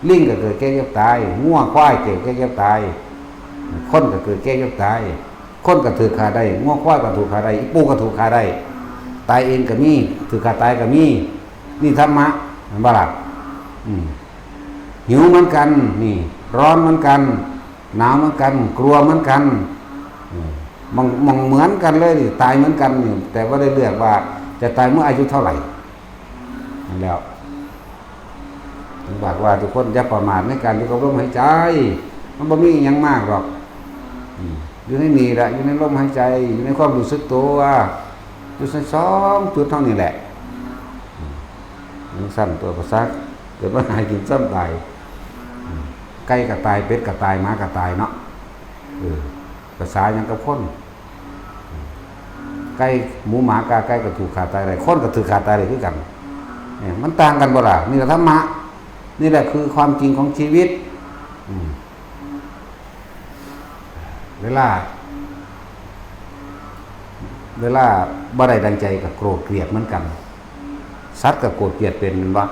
ลิงก็เกิดแก่เจ็บตาย งัวควายเกิดแก่เจ็บตาย คนก็เกิดแก่เจ็บตาย คนก็ถือฆ่าได้ งัวควายก็ถูกฆ่าได้ อีปูก็ถูกฆ่าได้ ตายเองก็มี ถือฆ่าตายก็มี นี่ธรรมะ แม่นบ่ล่ะ อืม หิวเหมือนกัน นี่ ร้อนเหมือนกัน หนาวเหมือนกัน กลัวเหมือนกัน อืม มอง มองเหมือนกันเลยนี่ ตายเหมือนกันนี่ แต่ว่าได้เลือกว่าจะตายเมื่ออายุเท่าไหร่ นั่นแหล้ว ถึงบอกว่าทุกคนอย่าประมาทในการอยู่กับลมหายใจ มันบ่มีอิหยังมากหรอก อืม อยู่ในนี่แหละ อยู่ในลมหายใจ อยู่ในความรู้สึกตัว อยู่ในสองจุดเท่านี้แหละ อืม จั่งซั่นตัวประสาท เกิดมาหากินซ้ำตาย อืม ไก่ก็ตาย เป็ดก็ตาย หมาก็ตายเนาะ เออ ภาษาหยังกับคน ไก่ หมู หมา กา ไก่ก็ถูกฆ่าตายได้ คนก็ถูกฆ่าตายได้คือกัน เนี่ย มันต่างกันบ่ล่ะ นี่แหละธรรมะ นี่แหละคือความจริงของชีวิต อืม เวลา เวลาบ่ได้ดังใจก็โกรธเกลียดเหมือนกัน สัตว์ก็โกรธเกลียดเป็นแม่นบ่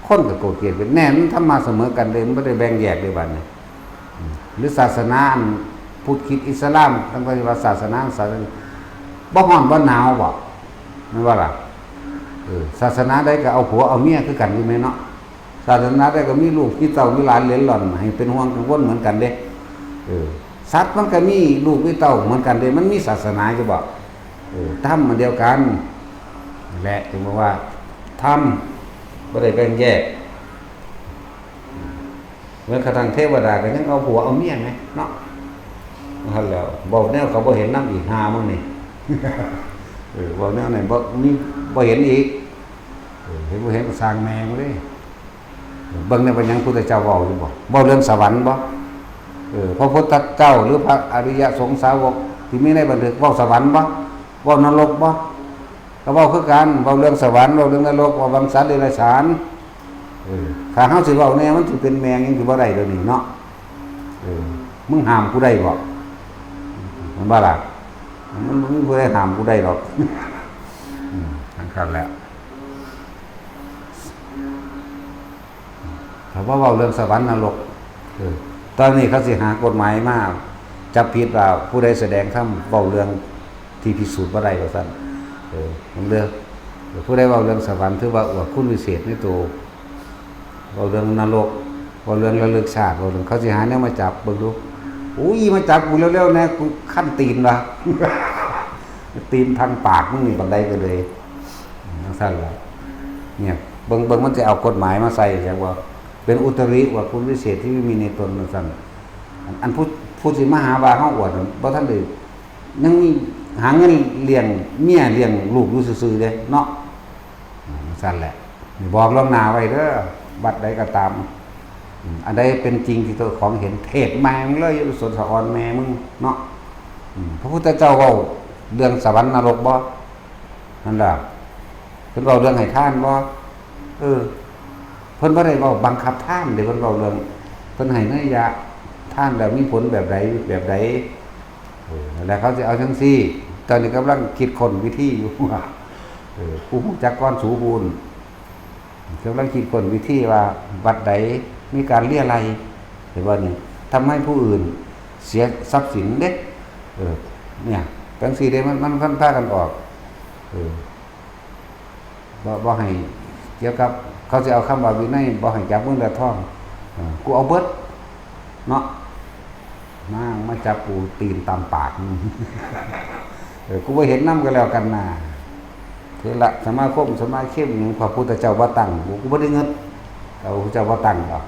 คนก็โกรธเกลียดเป็น แน่ มันธรรมะเสมอกันเลย มันบ่ได้แบ่งแยกเลยบัดนี้ อืม หรือศาสนาอันพุทธคริสต์อิสลาม ตั้งแต่ว่าศาสนา ศาสนา บ่ร้อนบ่หนาวบ่ แม่นบ่ล่ะ เออ ศาสนาใดก็เอาผัวเอาเมียคือกันอยู่แม่นเนาะ ศาสนาใดก็มีลูกมีเต้ามีหลานเหลนหล่อนให้เป็นห่วงกังวลเหมือนกันเด้ เออ สัตว์มันก็มีลูกมีเต้าเหมือนกันเด้ มันมีศาสนาอยู่บ่ เออ ธรรมอันเดียวกัน นั่นแหละ ถึงบอกว่า ธรรมบ่ได้แบ่งแยก แม้กระทั่งเทวดาก็ยังเอาผัวเอาเมียไงเนาะ นั่นแหล้ว เว้าแนวเขาบ่เห็นนำอีก หามึงนี่ เออ เว้าแนวไหนบ่มี บ่เห็นอีก เออ เห็นบ่เห็นก็สร้างแม่งเลย เบิ่งในบัญญัติพุทธเจ้าเว้าอยู่บ่ เว้าเรื่องสวรรค์บ่ เออ พระพุทธเจ้าหรือพระอริยสงฆ์สาวกที่มีในบันทึกเว้าสวรรค์บ่ เว้านรกบ่ ก็เว้าคือกัน เว้าเรื่องสวรรค์ เว้าเรื่องนรก เว้าเรื่องสัตว์เดรัจฉาน เออ ถ้าเฮาสิเว้าแน่ มันสิเป็นแม่งยังสิบ่ได้เดี๋ยวนี้เนาะ เออ มึงห้ามกูได้บ่ มันบ่ล่ะ มันบ่มีผู้ใดห้ามกูได้หรอก อืม นั่นครับแหละ ถ้าว่าเว้าเรื่องสวรรค์นรก เออ ตอนนี้เขาสิหากฎหมายมาจับผิดว่าผู้ใดแสดงธรรมเว้าเรื่องที่พิสูจน์บ่ได้ว่าซั่น เออ มันเรื่อง ผู้ใดเว้าเรื่องสวรรค์ถือว่าอวดคุณวิเศษในตัว เว้าเรื่องนรก เว้าเรื่องระลึกชาติ เว้าเรื่อง เขาสิหาแนวมาจับเบิ่งดู อุ้ย มาจับกูเร็วๆ แหน่ กูคันตีนว่ะ ตีนพันปากมึงนี่บันไดก็เลย จั่งซั่นล่ะ เนี่ย เบิ่ง เบิ่งมันสิเอากฎหมายมาใส่จักว่า เป็นอุตริว่าคุณวิเศษที่ไม่มีในตนจั่งซั่น อัน อันผู้ ผู้สิมาหาว่าเฮาอวดนั่นบ่ทันได้ ยังมีหาเงินเลี้ยงเมียเลี้ยงลูกอยู่ซื่อๆ เด้เนาะ อืม จั่งซั่นแหละ นี่บอกล่วงหน้าไว้เด้อ วัดใดก็ตาม อืม อันใดเป็นจริงที่ตัวของเห็น เทศน์แม่มึงเลย อยู่สนสะออนแม่มึงเนาะ อืม พระพุทธเจ้าเว้าเรื่องสวรรค์นรกบ่ นั่นล่ะ เพิ่นเว้าเรื่องให้ทานบ่ เออ เพิ่นบ่ได้เว้าบังคับทานเด้ เพิ่นเว้าเรื่อง เพิ่นให้นัยยะทานแล้วมีผลแบบใด แบบใด เออ นั่นแหละ เขาสิเอาจั่งซี่ ตอนนี้กำลังคิดค้นวิธีอยู่ ว่า เออ ผู้รู้จักก่อนสูพู้น กำลังคิดค้นวิธีว่าวัดใดมีการเรียรัย เห็นบ่นี่ ทำให้ผู้อื่นเสียทรัพย์สินเด้ เออ เนี่ย จั่งซี่เด้ มัน มัน มันพากันออก เออ บ่ บ่ให้เกี่ยวกับ เขาสิเอาคำว่าวินัย บ่ให้จับเงินและทอง เออ กูเอาเบิด เนาะ มา มาจับกูตีนตำปากมึง เออ กูบ่เห็นนำก็แล้วกันนะ เถระสมาคม สมาคมหยัง พระพุทธเจ้าบ่ตั้ง กู กูบ่ได้เงิน พระพุทธเจ้าบ่ตั้งดอก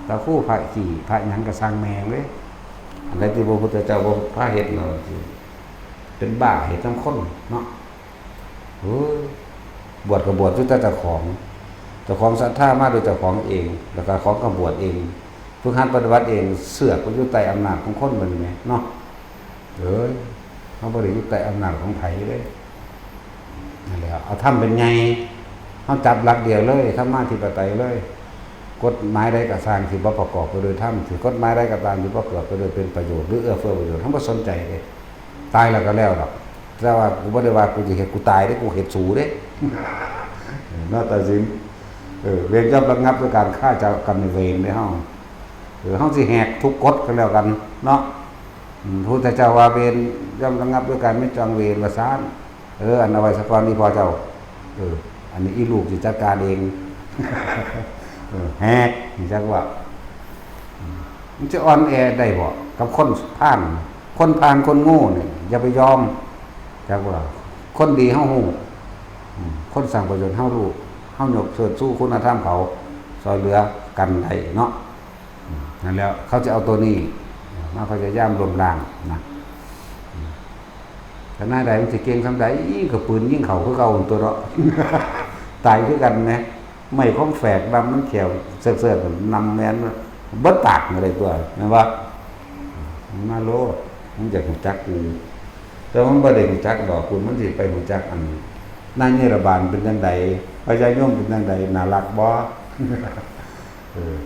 พระครูพระขี้ พระหยังก็ช่างแม่งเลย อันใดที่พระพุทธเจ้าบ่พาเฮ็ดเนาะ เป็นบ้าเฮ็ดนำคนเนาะ เออ บวชก็บวชด้วยแต่เจ้าของ เจ้าของศรัทธามาด้วยเจ้าของเอง แล้วก็ของก็บวชเอง ฝึกหัดปฏิบัติเอง เสือกไปอยู่ใต้อำนาจของคนบัดนี้แหมเนาะ เอ้ย เฮาบ่ได้อยู่ใต้อำนาจของไผเด้ นั่นแหละ เอาธรรมเป็นใหญ่ เฮาจับหลักเดียวเลย ธรรมาธิปไตยเลย กฎหมายใดก็ตามที่บ่ประกอบไปด้วยธรรม ที่กฎหมายใดก็ตามที่บ่ประกอบไปด้วยเป็นประโยชน์ หรือเอื้อเฟื้อประโยชน์ เฮาบ่สนใจเด้ ตายแล้วก็แล้วดอก แต่ว่ากูบ่ได้ว่ากูสิเฮ็ดกูตายเด้ กูเฮ็ดสูเด้ เนาะ ตัดสิน เออ เวรย่อมระงับด้วยการฆ่าเจ้ากรรมนายเวรเด้เฮา เออ เฮาสิแหกทุกกฎก็แล้วกันเนาะ อืม พระพุทธเจ้าว่าเวรย่อมระงับด้วยการไม่จองเวร ว่าซั่น เออ อันเอาไว้ซะก่อน อีพ่อเจ้า เออ อันนี้อีลูกสิจัดการเอง เออ แหก นี่จักว่า อืม มันจะอ่อนแอได้บ่ กับคนพาล คนพาล คนโง่เนี่ย อย่าไปยอม จักว่า คนดีเฮาฮู้ อืม คนสร้างประโยชน์เฮารู้ เฮายกเชิดชูคุณธรรมเขา ซอยเหลือกันได้เนาะ อืม นั่นแหละ เขาจะเอาตัวนี้ มาพยายามล้มล้างนะ อืม ทนายใดมันสิเก่งส่ำใด ก็ปืนยิงเขาคือเก่าตัวเนาะ ตายคือกันแหม ไม้คมแฝกดำมันแขวเสิร์ฟๆ นำแม่นเบิดปากอะไรตัว แม่นบ่ มาโลด มันอยากรู้จักกู แต่มันบ่ได้รู้จักดอก คุณมันสิไปรู้จักอัน นายนิรบาลเป็นจังใด พญายมเป็นจังใด น่ารักบ่ เออ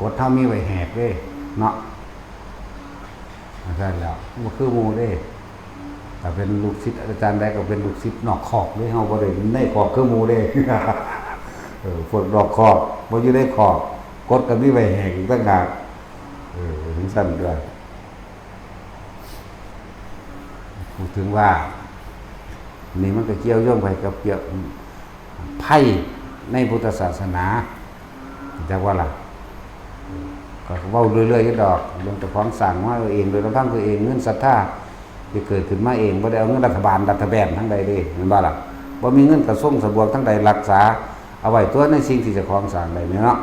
กฎเฮามีไว้แหกเด้เนาะ นั่นแหล้ว บ่คือหมู่เด้ ถ้าเป็นลูกศิษย์อาจารย์ใดก็เป็นลูกศิษย์นอกคอกเด้ เฮาบ่ได้ในคอกคือหมู่เด้ เออ พวกนอกคอก บ่อยู่ในคอก กฎก็มีไว้แหกอีกต่างหาก เออ จังซั่นตัว พูดถึงว่า นี่มันก็เกี่ยวโยงไปกับเกี่ยว ไพ่ในพุทธศาสนา จักว่าล่ะ ก็เว้าเรื่อยๆอยู่ดอก เรื่องเจ้าของสร้างมาเอง โดยลำพังตัวเอง เงินศรัทธาที่เกิดขึ้นมาเอง บ่ได้เอาเงินรัฐบาล รัฐแบนทั้งใดเด้ แม่นบ่ล่ะ บ่มีเงินกระทรวงสะบวกทั้งใด รักษาเอาไว้ตัวในสิ่งที่เจ้าของสร้างได้แม่นเนาะ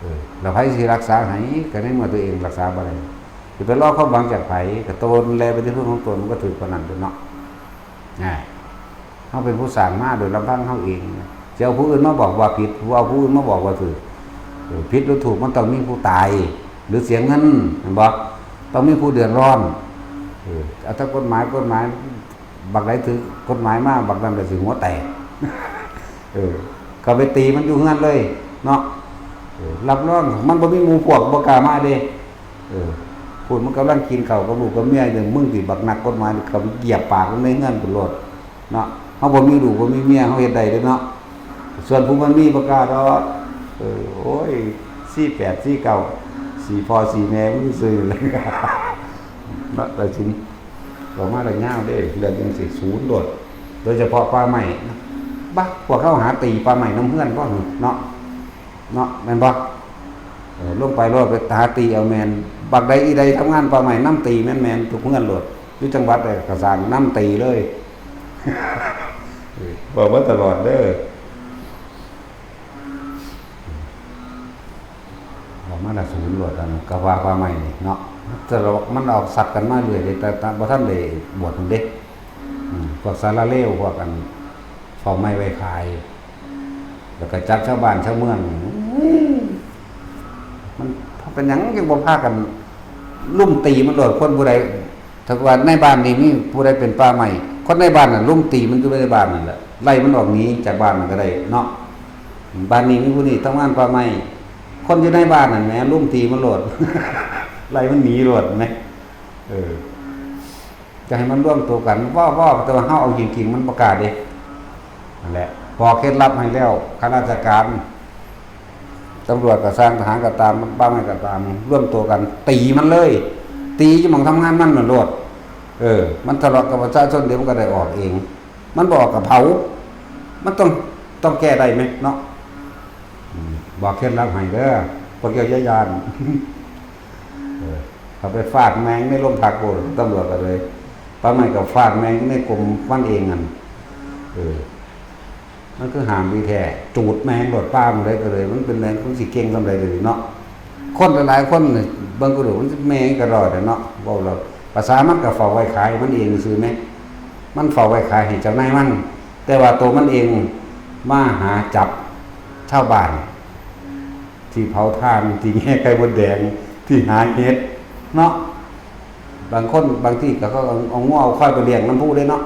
เออ แล้วไผสิรักษาให้ ก็ในเมื่อตัวเองรักษาบ่ได้ สิไปรอความหวังจากไผ ก็ตนแลไปที่พึ่งของตน มันก็ถืกปานนั้นเด้อเนาะ อ่า เฮาเป็นผู้สร้างมาโดยลำพังเฮาเอง จะเอาผู้อื่นมาบอกว่าผิด เอาผู้อื่นมาบอกว่าถูก เออ ผิดหรือถูกมันต้องมีผู้ตาย หรือเสียเงิน แม่นบ่ ต้องมีผู้เดือดร้อน เออ เอาถ้ากฎหมาย กฎหมาย บักใดถือกฎหมายมา บักนั้นก็สิหัวแตก เออ ก็ไปตีมันอยู่เฮือนเลยเนาะ เออ รับรองมันบ่มีหมู่พวก บ่กล้ามาเด้ เออ พูดมันกำลังกินข้าวกับลูกกับเมียอยู่ มึงสิบักนักกฎหมาย เขาเหยียบปากมันในเฮือนพุ้นโลด เนาะ เฮาบ่มีลูกบ่มีเมีย เฮาเฮ็ดได้เด้เนาะ ส่วนผู้มันมีบ่กล้าดอก เออ โอ้ย สี่แปด สี่เก้า สี่พ่อสี่แม่มึงซื่อเลย เนาะ แต่สิ ออกมาแล้วยาวเด้ เรื่องจังซี่ ศูนย์โลด โดยเฉพาะป่าไม้นะ บัก พวกเขาหาตีป่าไม้นำเฮือนบ่เนาะ เนาะ แม่นบ่ เออ ลงไปโลด ไปหาตีเอาแม่น บักใดอีใดทำงานป่าไม้นำตีแม่นๆ ทุกเฮือนโลด อยู่จังหวัดใดก็สร้างนำตีเลย เออ บอกมาตลอดเด้อ ออกมาละศูนย์โลด อันนั้นก็ว่าป่าไม้นี่เนาะ แต่ละมันออกสับกันมาเรื่อยเด้ แต่ แต่บ่ทันได้บวชหั่นเด้ อืม พวกสาลาเลว พวกอันเฝ้าไม้ไว้ขาย แล้วก็จับชาวบ้านชาวเมือง มันเป็นหยังยังบ่พากันลุมตีมันโลด คนผู้ใด ถ้าว่าในบ้านนี้มีผู้ใดเป็นป่าไม้ คนในบ้านน่ะลุมตีมันอยู่ในบ้านนั่นแหละ ไล่มันออกหนีจากบ้านนั่นก็ได้เนาะ บ้านนี้มีผู้นี้ทำงานป่าไม้ คนอยู่ในบ้านนั่นแหม ลุมตีมันโลด ไล่มันหนีโลดแหม เออ จะให้มันรวมตัวกัน ว่า ว่า แต่ว่าเฮาเอาจริงๆ มันบ่กล้าเด้ นั่นแหละ บอกเคล็ดลับให้แล้ว ข้าราชการ ตำรวจก็ซ่าง ทหารก็ตาม ป่าไม้ก็ตาม รวมตัวกัน ตีมันเลย ตีอยู่หม่องทำงานมันน่ะโลด เออ มันทะเลาะกับประชาชน เดี๋ยวมันก็ได้ออกเอง มันบ่ออกก็เผา มันต้อง ต้องแก้ได้แหมเนาะ อืม บอกเคล็ดลับให้เด้อ พวกเจ้าอย่าย้าน เออ เขาไปฟาดแม่งในโรงพักโลด ตำรวจก็เลย ป่าไม้ก็ฟาดแม่งในกรมมันเองนั่น เออ มันคือห้ามดีแท้ จูดแม่งโลด ป่ามันเลยก็เลย มันเป็นแม่งของสิเก่งส่ำใดเลยเนาะ คนหลายๆคนนี่ เบิ่งก็ดู มันแม่งก็รอดอะเนาะ เว้าแล้ว ภาษามันก็เฝ้าไว้ขายมันเองซื่อแหม มันเฝ้าไว้ขายให้เจ้านายมัน แต่ว่าตัวมันเองมาหาจับชาวบ้าน ที่เผาถ่าน ที่แง่ไข่มดแดง ที่หาเห็ดเนาะ บางคนบางที่ก็เขาเอาเอางัวเอาควายไปเลี้ยงนำผู้เด้เนาะ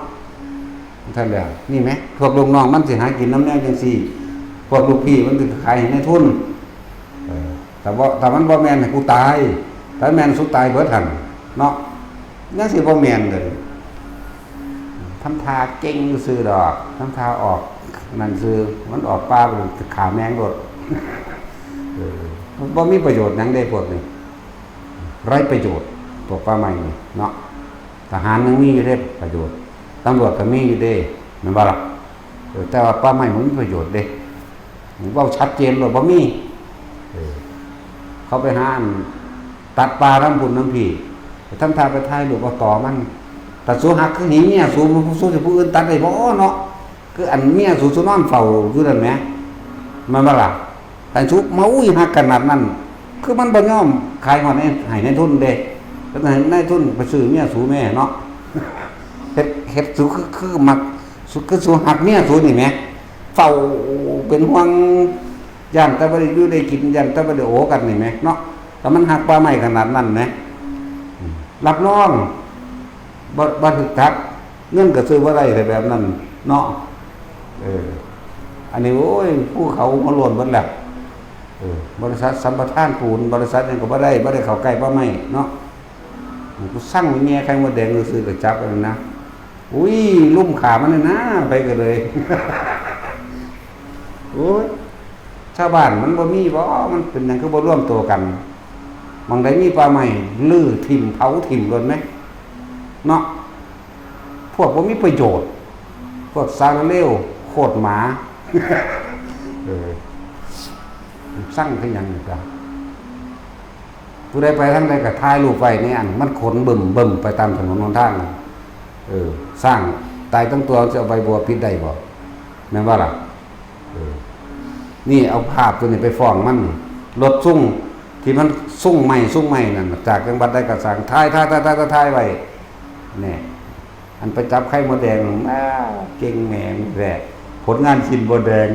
ซั่นแหละ นี่แหม พวกลูกน้องมันสิหากินนำแนวจั่งซี้ พวกลูกพี่มันสิขายให้นายทุน เออ ถ้าบ่ ถ้ามันบ่แม่นให้กูตาย ถ้าแม่นสุดตายเบิดหั่นเนาะ ยังสิบ่แม่นเลย ทำท่าเก่งซื่อดอก ทำท่าออกนั่นซื่อ มันออกป่าไปฆ่าแมงโลด เออ มันบ่มีประโยชน์หยังเด้พวกนี้ ไร้ประโยชน์ พวกป่าไม้นี่เนาะ ทหารยังมีอยู่เด้ประโยชน์ ตำรวจก็มีอยู่เด้ แม่นบ่ล่ะ เออ แต่ว่าป่าไม้มันมีประโยชน์เด้ เว้าชัดเจนโลด บ่มี เออ เขาไปหาอันตัดป่านำพุ้นนำพี้ ทำท่าไปถ่ายรูปเอาตอมัน ถ้าสูฮักคือหีเมียสู สูสิผู้อื่นตัดได้บ่เนาะ คืออันเมียสู สูนอนเฝ้าอยู่นั่นแหม แม่นบ่ล่ะ คันสูมา อุ้ย ฮักขนาดนั้น คือมันบ่ยอมขายฮอดให้ ให้นายทุนเด้ แล้วให้นายทุนไปซื้อเมียสูแหมเนาะ เฮ็ด เฮ็ดสูคือ คือมัก สู คือสูฮักเมียสูนี่แหม เฝ้าเป็นห่วง ย่านแต่บ่ได้อยู่ได้กิน ย่านแต่บ่ได้โอกันนี่แหมเนาะ แต่มันฮักป่าไม้ขนาดนั้นแหม อืม รับรอง บ่ บ่ถูกจัก เงินก็ซื้อบ่ได้ แต่แบบนั้นเนาะ เออ อันนี้ โอ้ย ภูเขาหัวโล้นเบิดแล้ว เออ บริษัทสัมปทานปูน บริษัทหยังก็บ่ได้ บ่ได้เข้าใกล้ป่าไม้เนาะ กูสั่งแง่ไข่มดแดงซื่อๆก็จับแล้วนะ อุ้ย ลุ่มขามันน่ะนะ ไปก็เลย โอ้ย ชาวบ้านมันบ่มีบ่ มันเป็นหยังคือบ่รวมตัวกัน หม่องใดมีป่าไม้รื้อถิ่มเผาถิ่มโลดแหม เนาะ พวกบ่มีประโยชน์ พวกสารเลว โคตรหมา เออ สั่งคือหยังนี่จ้ะ ผู้ใดไปทางใดก็ถ่ายรูปไว้ในอัน มันขนบึ้มๆไปตามถนนหนทางน่ะ เออ สร้างตายทั้งตัว จะเอาใบบัวปิดได้บ่ แม่นบ่ล่ะ เออ นี่เอาภาพตัวนี้ไปฟ้องมัน รถซุ่งที่มันซุ่งไหม้ซุ่งไหม้นั่นน่ะ จากจังหวัดใดก็สั่ง ถ่าย ถ่าย ถ่าย ถ่าย ถ่ายไว้ แน่ อันไปจับไข่มดแดง อ้า เก่งแหมงแท้ ผลงานกินมดแดง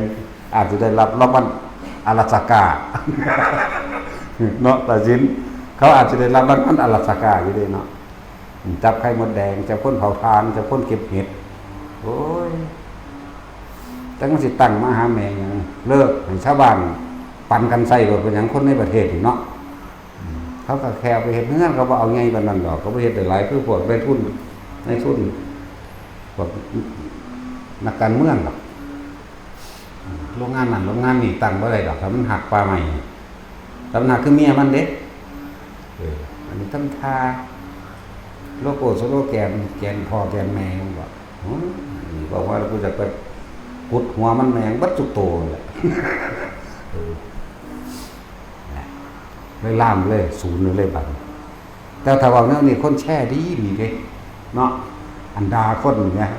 อาจจะได้รับรางวัลอลาสก้า เนาะ ตาสิน เขาอาจจะได้รับรางวัลอลาสก้าอยู่เด้เนาะ จับไข่มดแดง จับคนเผาถ่าน จับคนเก็บเห็ด โอ้ย จักมันสิตั้งมาหาแม่งหยัง เลิกให้ชาวบ้านปันกันใช้โลด เป็นหยังคนในประเทศนี่เนาะ อืม เขาก็แค่เอาไปเฮ็ดเฮือน เขาบ่เอาใหญ่ปานนั้นดอก เขาบ่เฮ็ดได้หลายคือพวกนายทุน นายทุน พวกนักการเมืองดอก อืม โรงงานนั่นโรงงานนี่ตั้งบ่ได้ดอก ถ้ามันฮักป่าไม้ ถ้ามันฮักคือเมียมันเด้ เออ อันนี้ทำท่า โลโก้สโลแกน แกนพ่อแกนแม่มันบ่ อืม นี่บอกว่ากูจะไปขุดหัวมันแม่งเบิดทุกโตนั่นแหละ เออ นะ เลยล่ามเลย ศูนย์เลยบัดนี้ แต่ถ้าเว้าแนวนี้คนแชร์ดีดีเด้ เนาะ อันด่าคนนี่นะ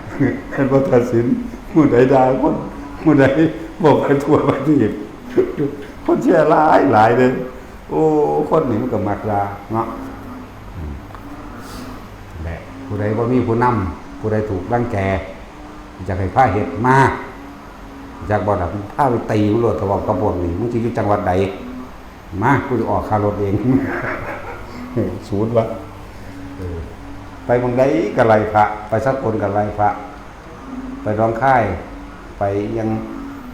เพิ่นบ่ตัดสิน ผู้ใดด่าคน ผู้ใดบอกไปทั่วประเทศ คนแชร์หลายหลายเด้ โอ้ คนนี่มันก็มักด่าเนาะ อืม และผู้ใดบ่มีผู้นำ ผู้ใดถูกรังแก อยากให้พาเฮ็ดมา อยากบ่ล่ะ พาไปตีมันโลด ถ้าเว้ากับพวกนี้ มึงสิอยู่จังหวัดใด มา กูจะออกค่ารถเอง ศูนย์วะ เออ ไปหม่องใดก็ไล่พระ ไปสกลก็ไล่พระ ไปหนองคาย ไปยัง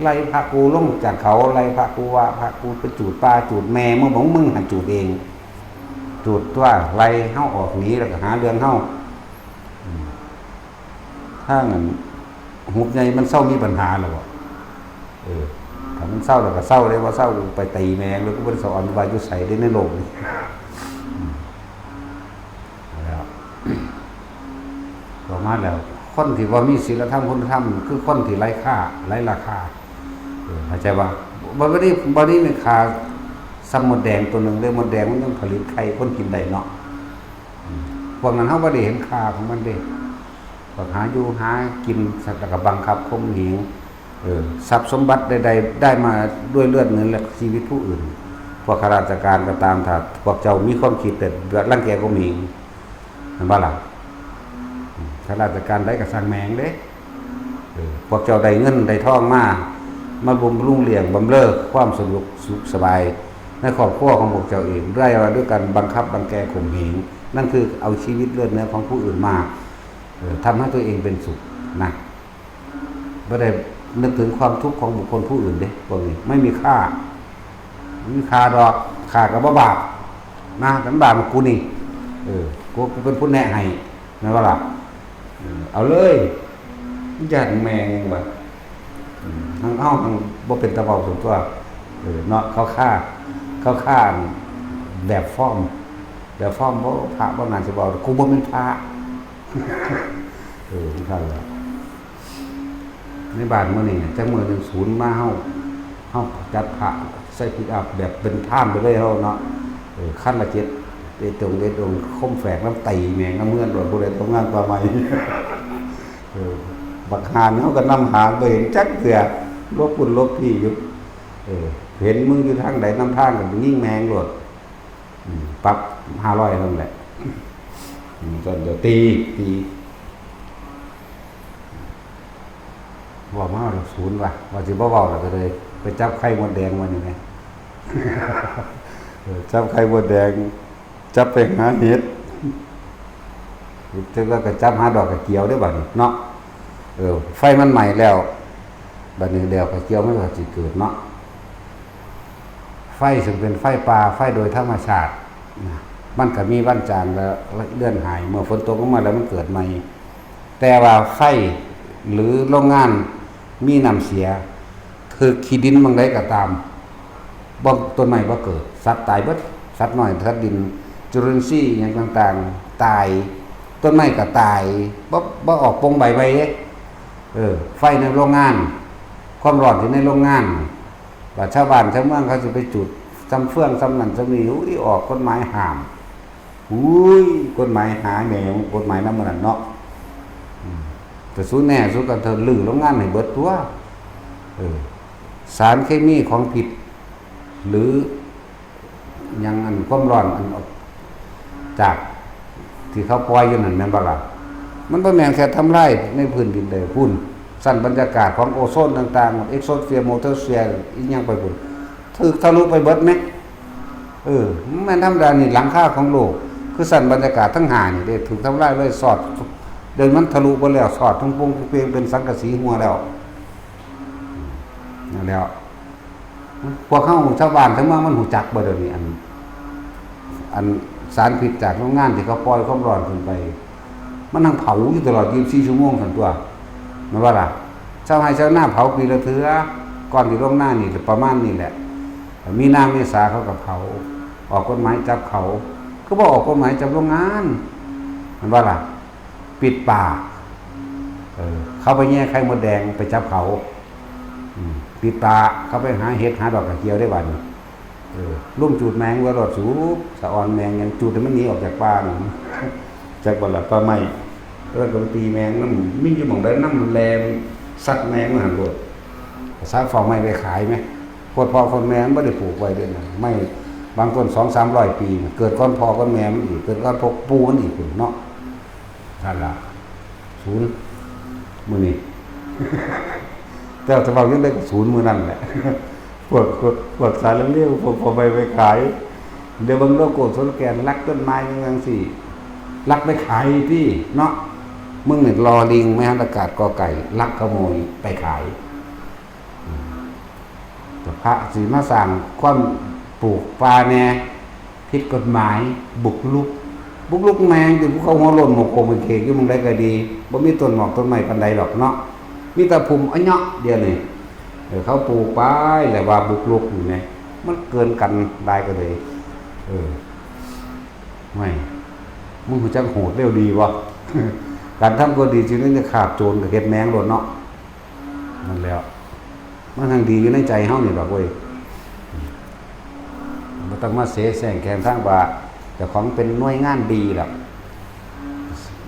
ไล่พระกูลงจากเขา ไล่พระกูว่า พระกูไปจูดป่าจูดแม่ มึงบอกมึงหันจูดเอง จูดตัว ไล่เฮาออกหนี แล้วก็หาเรื่องเฮา อืม ถ้างั้นหุบใหญ่มันเซามีปัญหาแล้วบ่ เออ ถ้ามันเซาแล้วก็เซาเด้ บ่เซาไปตีแม่งเลย กูบ่ได้สอนว่าอยู่ไสเด้ในโลกนี้ อืม แล้ว ต่อมาแล้ว คนที่บ่มีศีลธรรมคุณธรรม คือคนที่ไร้ค่า ไร้ราคา เออ เข้าใจบ่ บ่ บ่ได้ บ่ได้มีค่าส่ำมดแดงตัวหนึ่งเด้ มดแดงมันยังผลิตไข่คนกินได้เนาะ อืม พวกนั้นเฮาบ่ได้เห็นค่าของมันเด้ พวกหาอยู่หากิน แล้วก็บังคับข่มเหง เออ ทรัพย์สมบัติใดๆ ได้มาด้วยเลือดเนื้อและชีวิตผู้อื่น พวกข้าราชการก็ตาม ถ้าพวกเจ้ามีความคิดแต่รังแกข่มเหง แม่นบ่ล่ะ อืม ข้าราชการใดก็ช่างแม่งเด้ เออ พวกเจ้าได้เงินได้ทองมา มาบำรุงเลี้ยงบำเรอความสะดวกสุขสบาย ในครอบครัวของพวกเจ้าเอง ด้วยว่าด้วยการบังคับบังแกข่มเหง นั่นคือเอาชีวิตเลือดเนื้อของผู้อื่นมา เอ่อ ทำให้ตัวเองเป็นสุขนะ บ่ได้นึกถึงความทุกข์ของบุคคลผู้อื่นเด้ พวกนี้ไม่มีค่า ไม่มีค่าดอก ค่าก็บ่บาปนะ แต่มันบาปกับกูนี่ เออ กู กูเป็นผู้แนะให้ แม่นบ่ล่ะ เออ เอาเลย ย่านแม่งว่ะ อืม เฮา เฮาบ่เป็นตาเว้าซั่นตั๊ว เออ เนาะ เขาฆ่า เขาฆ่าแบบฟอร์ม แบบฟอร์ม บ่ พระบ่น่าสิเว้า กูบ่แม่นพระ เออ นั่นแหละ ในบ้านมื้อนี้เนี่ย จักมื้อหนึ่งศูนย์มา เฮา เฮาจัดพระใส่ปิกอัพแบบเป็นพราหมณ์ไปเลยเฮาเนาะ เออ คันละเจ็ด เอ็ดองค์ เอ็ดองค์ คมแฝกนำ ตีแม่งนำเฮือนโลด ผู้ใดทำงานป่าไม้ เออ บักห่านี่เฮาก็นำหาบ่เห็นจักเทื่อ หลบพุ้นหลบพี้อยู่ เออ เห็นมึงอยู่ทางใดนำทางก็ยิงแม่งโลด อืม ปรับห้าร้อยนั่นแหละ อืม ซั่นเดี๋ยวตี ตี เว้ามาแล้วศูนย์ว่ะ ว่าสิบ่เว้าแล้วก็เลย ไปจับไข่มดแดงมานี่แหม เออ จับไข่มดแดง จับไปหาเห็ด จักแล้วก็จับหาดอกกระเจียวเด้อบัดนี้เนาะ เออ ไฟมันไหม้แล้ว บัดนี้ดอกกระเจียวมันก็สิเกิดเนาะ ไฟซึ่งเป็นไฟป่า ไฟโดยธรรมชาตินะ มันก็มีวันจางแล้วเลือนหาย เมื่อฝนตกลงมาแล้วมันเกิดใหม่ แต่ว่าไฟหรือโรงงานมีน้ำเสีย ถืกขี้ดินหม่องใดก็ตาม บ่ ต้นไม้บ่เกิด สัตว์ตายเบิด สัตว์น้อย สัตว์ดิน จุลินทรีย์อิหยังต่างๆ ตาย ต้นไม้ก็ตาย บ่ บ่ออกป่งใบใหม่เด้ เออ ไฟในโรงงาน ความร้อนที่ในโรงงาน บาดชาวบ้านชาวเมืองเขาสิไปจุดซ่ำเฟืองซ่ำนั่นซ่ำนี่ อุ้ย ออกกฎหมายห้าม อุ้ย กฎหมายหาแหน่ กฎหมายนำมื้อนั้นเนาะ อืม แต่สูแน่สูก็รื้อโรงงานให้เบิดตั๊ว เออ สารเคมีของพิษ หรือหยัง อันความร้อนอันออกจากที่เขาปล่อยอยู่นั่นแม่นบ่ล่ะ มันบ่แม่นแค่ทำลายในพื้นดินเด้ พุ้น ชั้นบรรยากาศของโอโซนต่างๆ exosphere, magnetosphere อีหยังไปพุ้น ถืกทะลุไปเบิดแหม เออ มันแม่นธรรมดานี่ หลังคาของโลก คือชั้นบรรยากาศทั้งห้านี่เด้ ถืกทำลายเลย สอด เดี๋ยวมันทะลุเบิดแล้ว สอดทั้งปวงทั้งเปง เป็นสังกะสีหัวแล้ว นั่นแหล้ว พวกเฮาชาวบ้านชาวเมืองมันฮู้จักบ่เดี๋ยวนี้ อัน อันสารพิษจากโรงงานที่เขาปล่อยความร้อนขึ้นไป มันนั่งเผาอยู่ตลอดยี่สิบสี่ชั่วโมงซั่นตั๊ว แม่นบ่ล่ะ ชาวไร่ชาวนาเผาปีละเทื่อ ก่อนที่ลงนานี่ประมาณนี้แหละ มีนาเมษาเขาก็เผา ออกกฎหมายจับเขา คือบ่ออกกฎหมายจับโรงงาน แม่นบ่ล่ะ ปิดป่า เออ เขาไปแย่ไข่มดแดงไปจับเขา อืม ปิดป่า เขาไปหาเห็ดหาดอกกระเจียวได้บัดนี้ เออ ลุ่มจูดแมงไว้รอดสูบ สะออนแมงหยัง จูดให้มันหนีออกจากป่านี่ จากบ่ล่ะ ป่าไม้ แล้วก็ตีแมงนำ มีอยู่หม่องใดนำแลนสัตว์แมงมาหั่นโลด สาเฝ้าไม้ไว้ขายแหม โพดพ่อโพดแม่มันบ่ได้ปลูกไว้เด้นะ ไม้บางต้นสองสามร้อยปีน่ะ เกิดก่อนพ่อก่อนแม่มันอีก เกิดก่อนพ่อปู่มันอีกพุ้นเนาะ นั่นล่ะ ศูนย์ มื้อนี้ แต่ว่าเว้าจั่งใด๋ก็ศูนย์มื้อนั้นแหละ พวก พวก พวกสายเร็วๆ พวก พวกไป ไปขาย เดี๋ยวเบิ่งโลโก้สโลแกน รักต้นไม้จั่งซี้ ลักไปขายติเนาะ มึงนี่ ลอลิง ไม้หันอากาศ กอไก่ ลักขโมยไปขาย อืม แต่พระสิมาสร้างความปลูกป่าแหน่ ผิดกฎหมาย บุกรุก บุกรุกแม่งติ ภูเขาหัวโล้น หมอกโขกหมอกเขกอยู่หม่องใดก็ดี บ่มีต้นหมอกต้นไม้ปานใดดอกเนาะ มีแต่พุ่มอะเนาะเดี๋ยวนี้ เออ เขาปลูกไป แล้วว่าบุกรุกนี่แหม มันเกินกันหลายก็เลย เออ ไม่ มึงรู้จักโหดเร็วดีบ่ การทำความดี สิได้คาบโจรก็เฮ็ดแม่งโลดเนาะ นั่นแหล้ว มันทั้งดีอยู่ในใจเฮานี่ดอกเว้ย บ่ต้องมาเสแสร้งแข่งทางว่าเจ้าของเป็นหน่วยงานดีดอก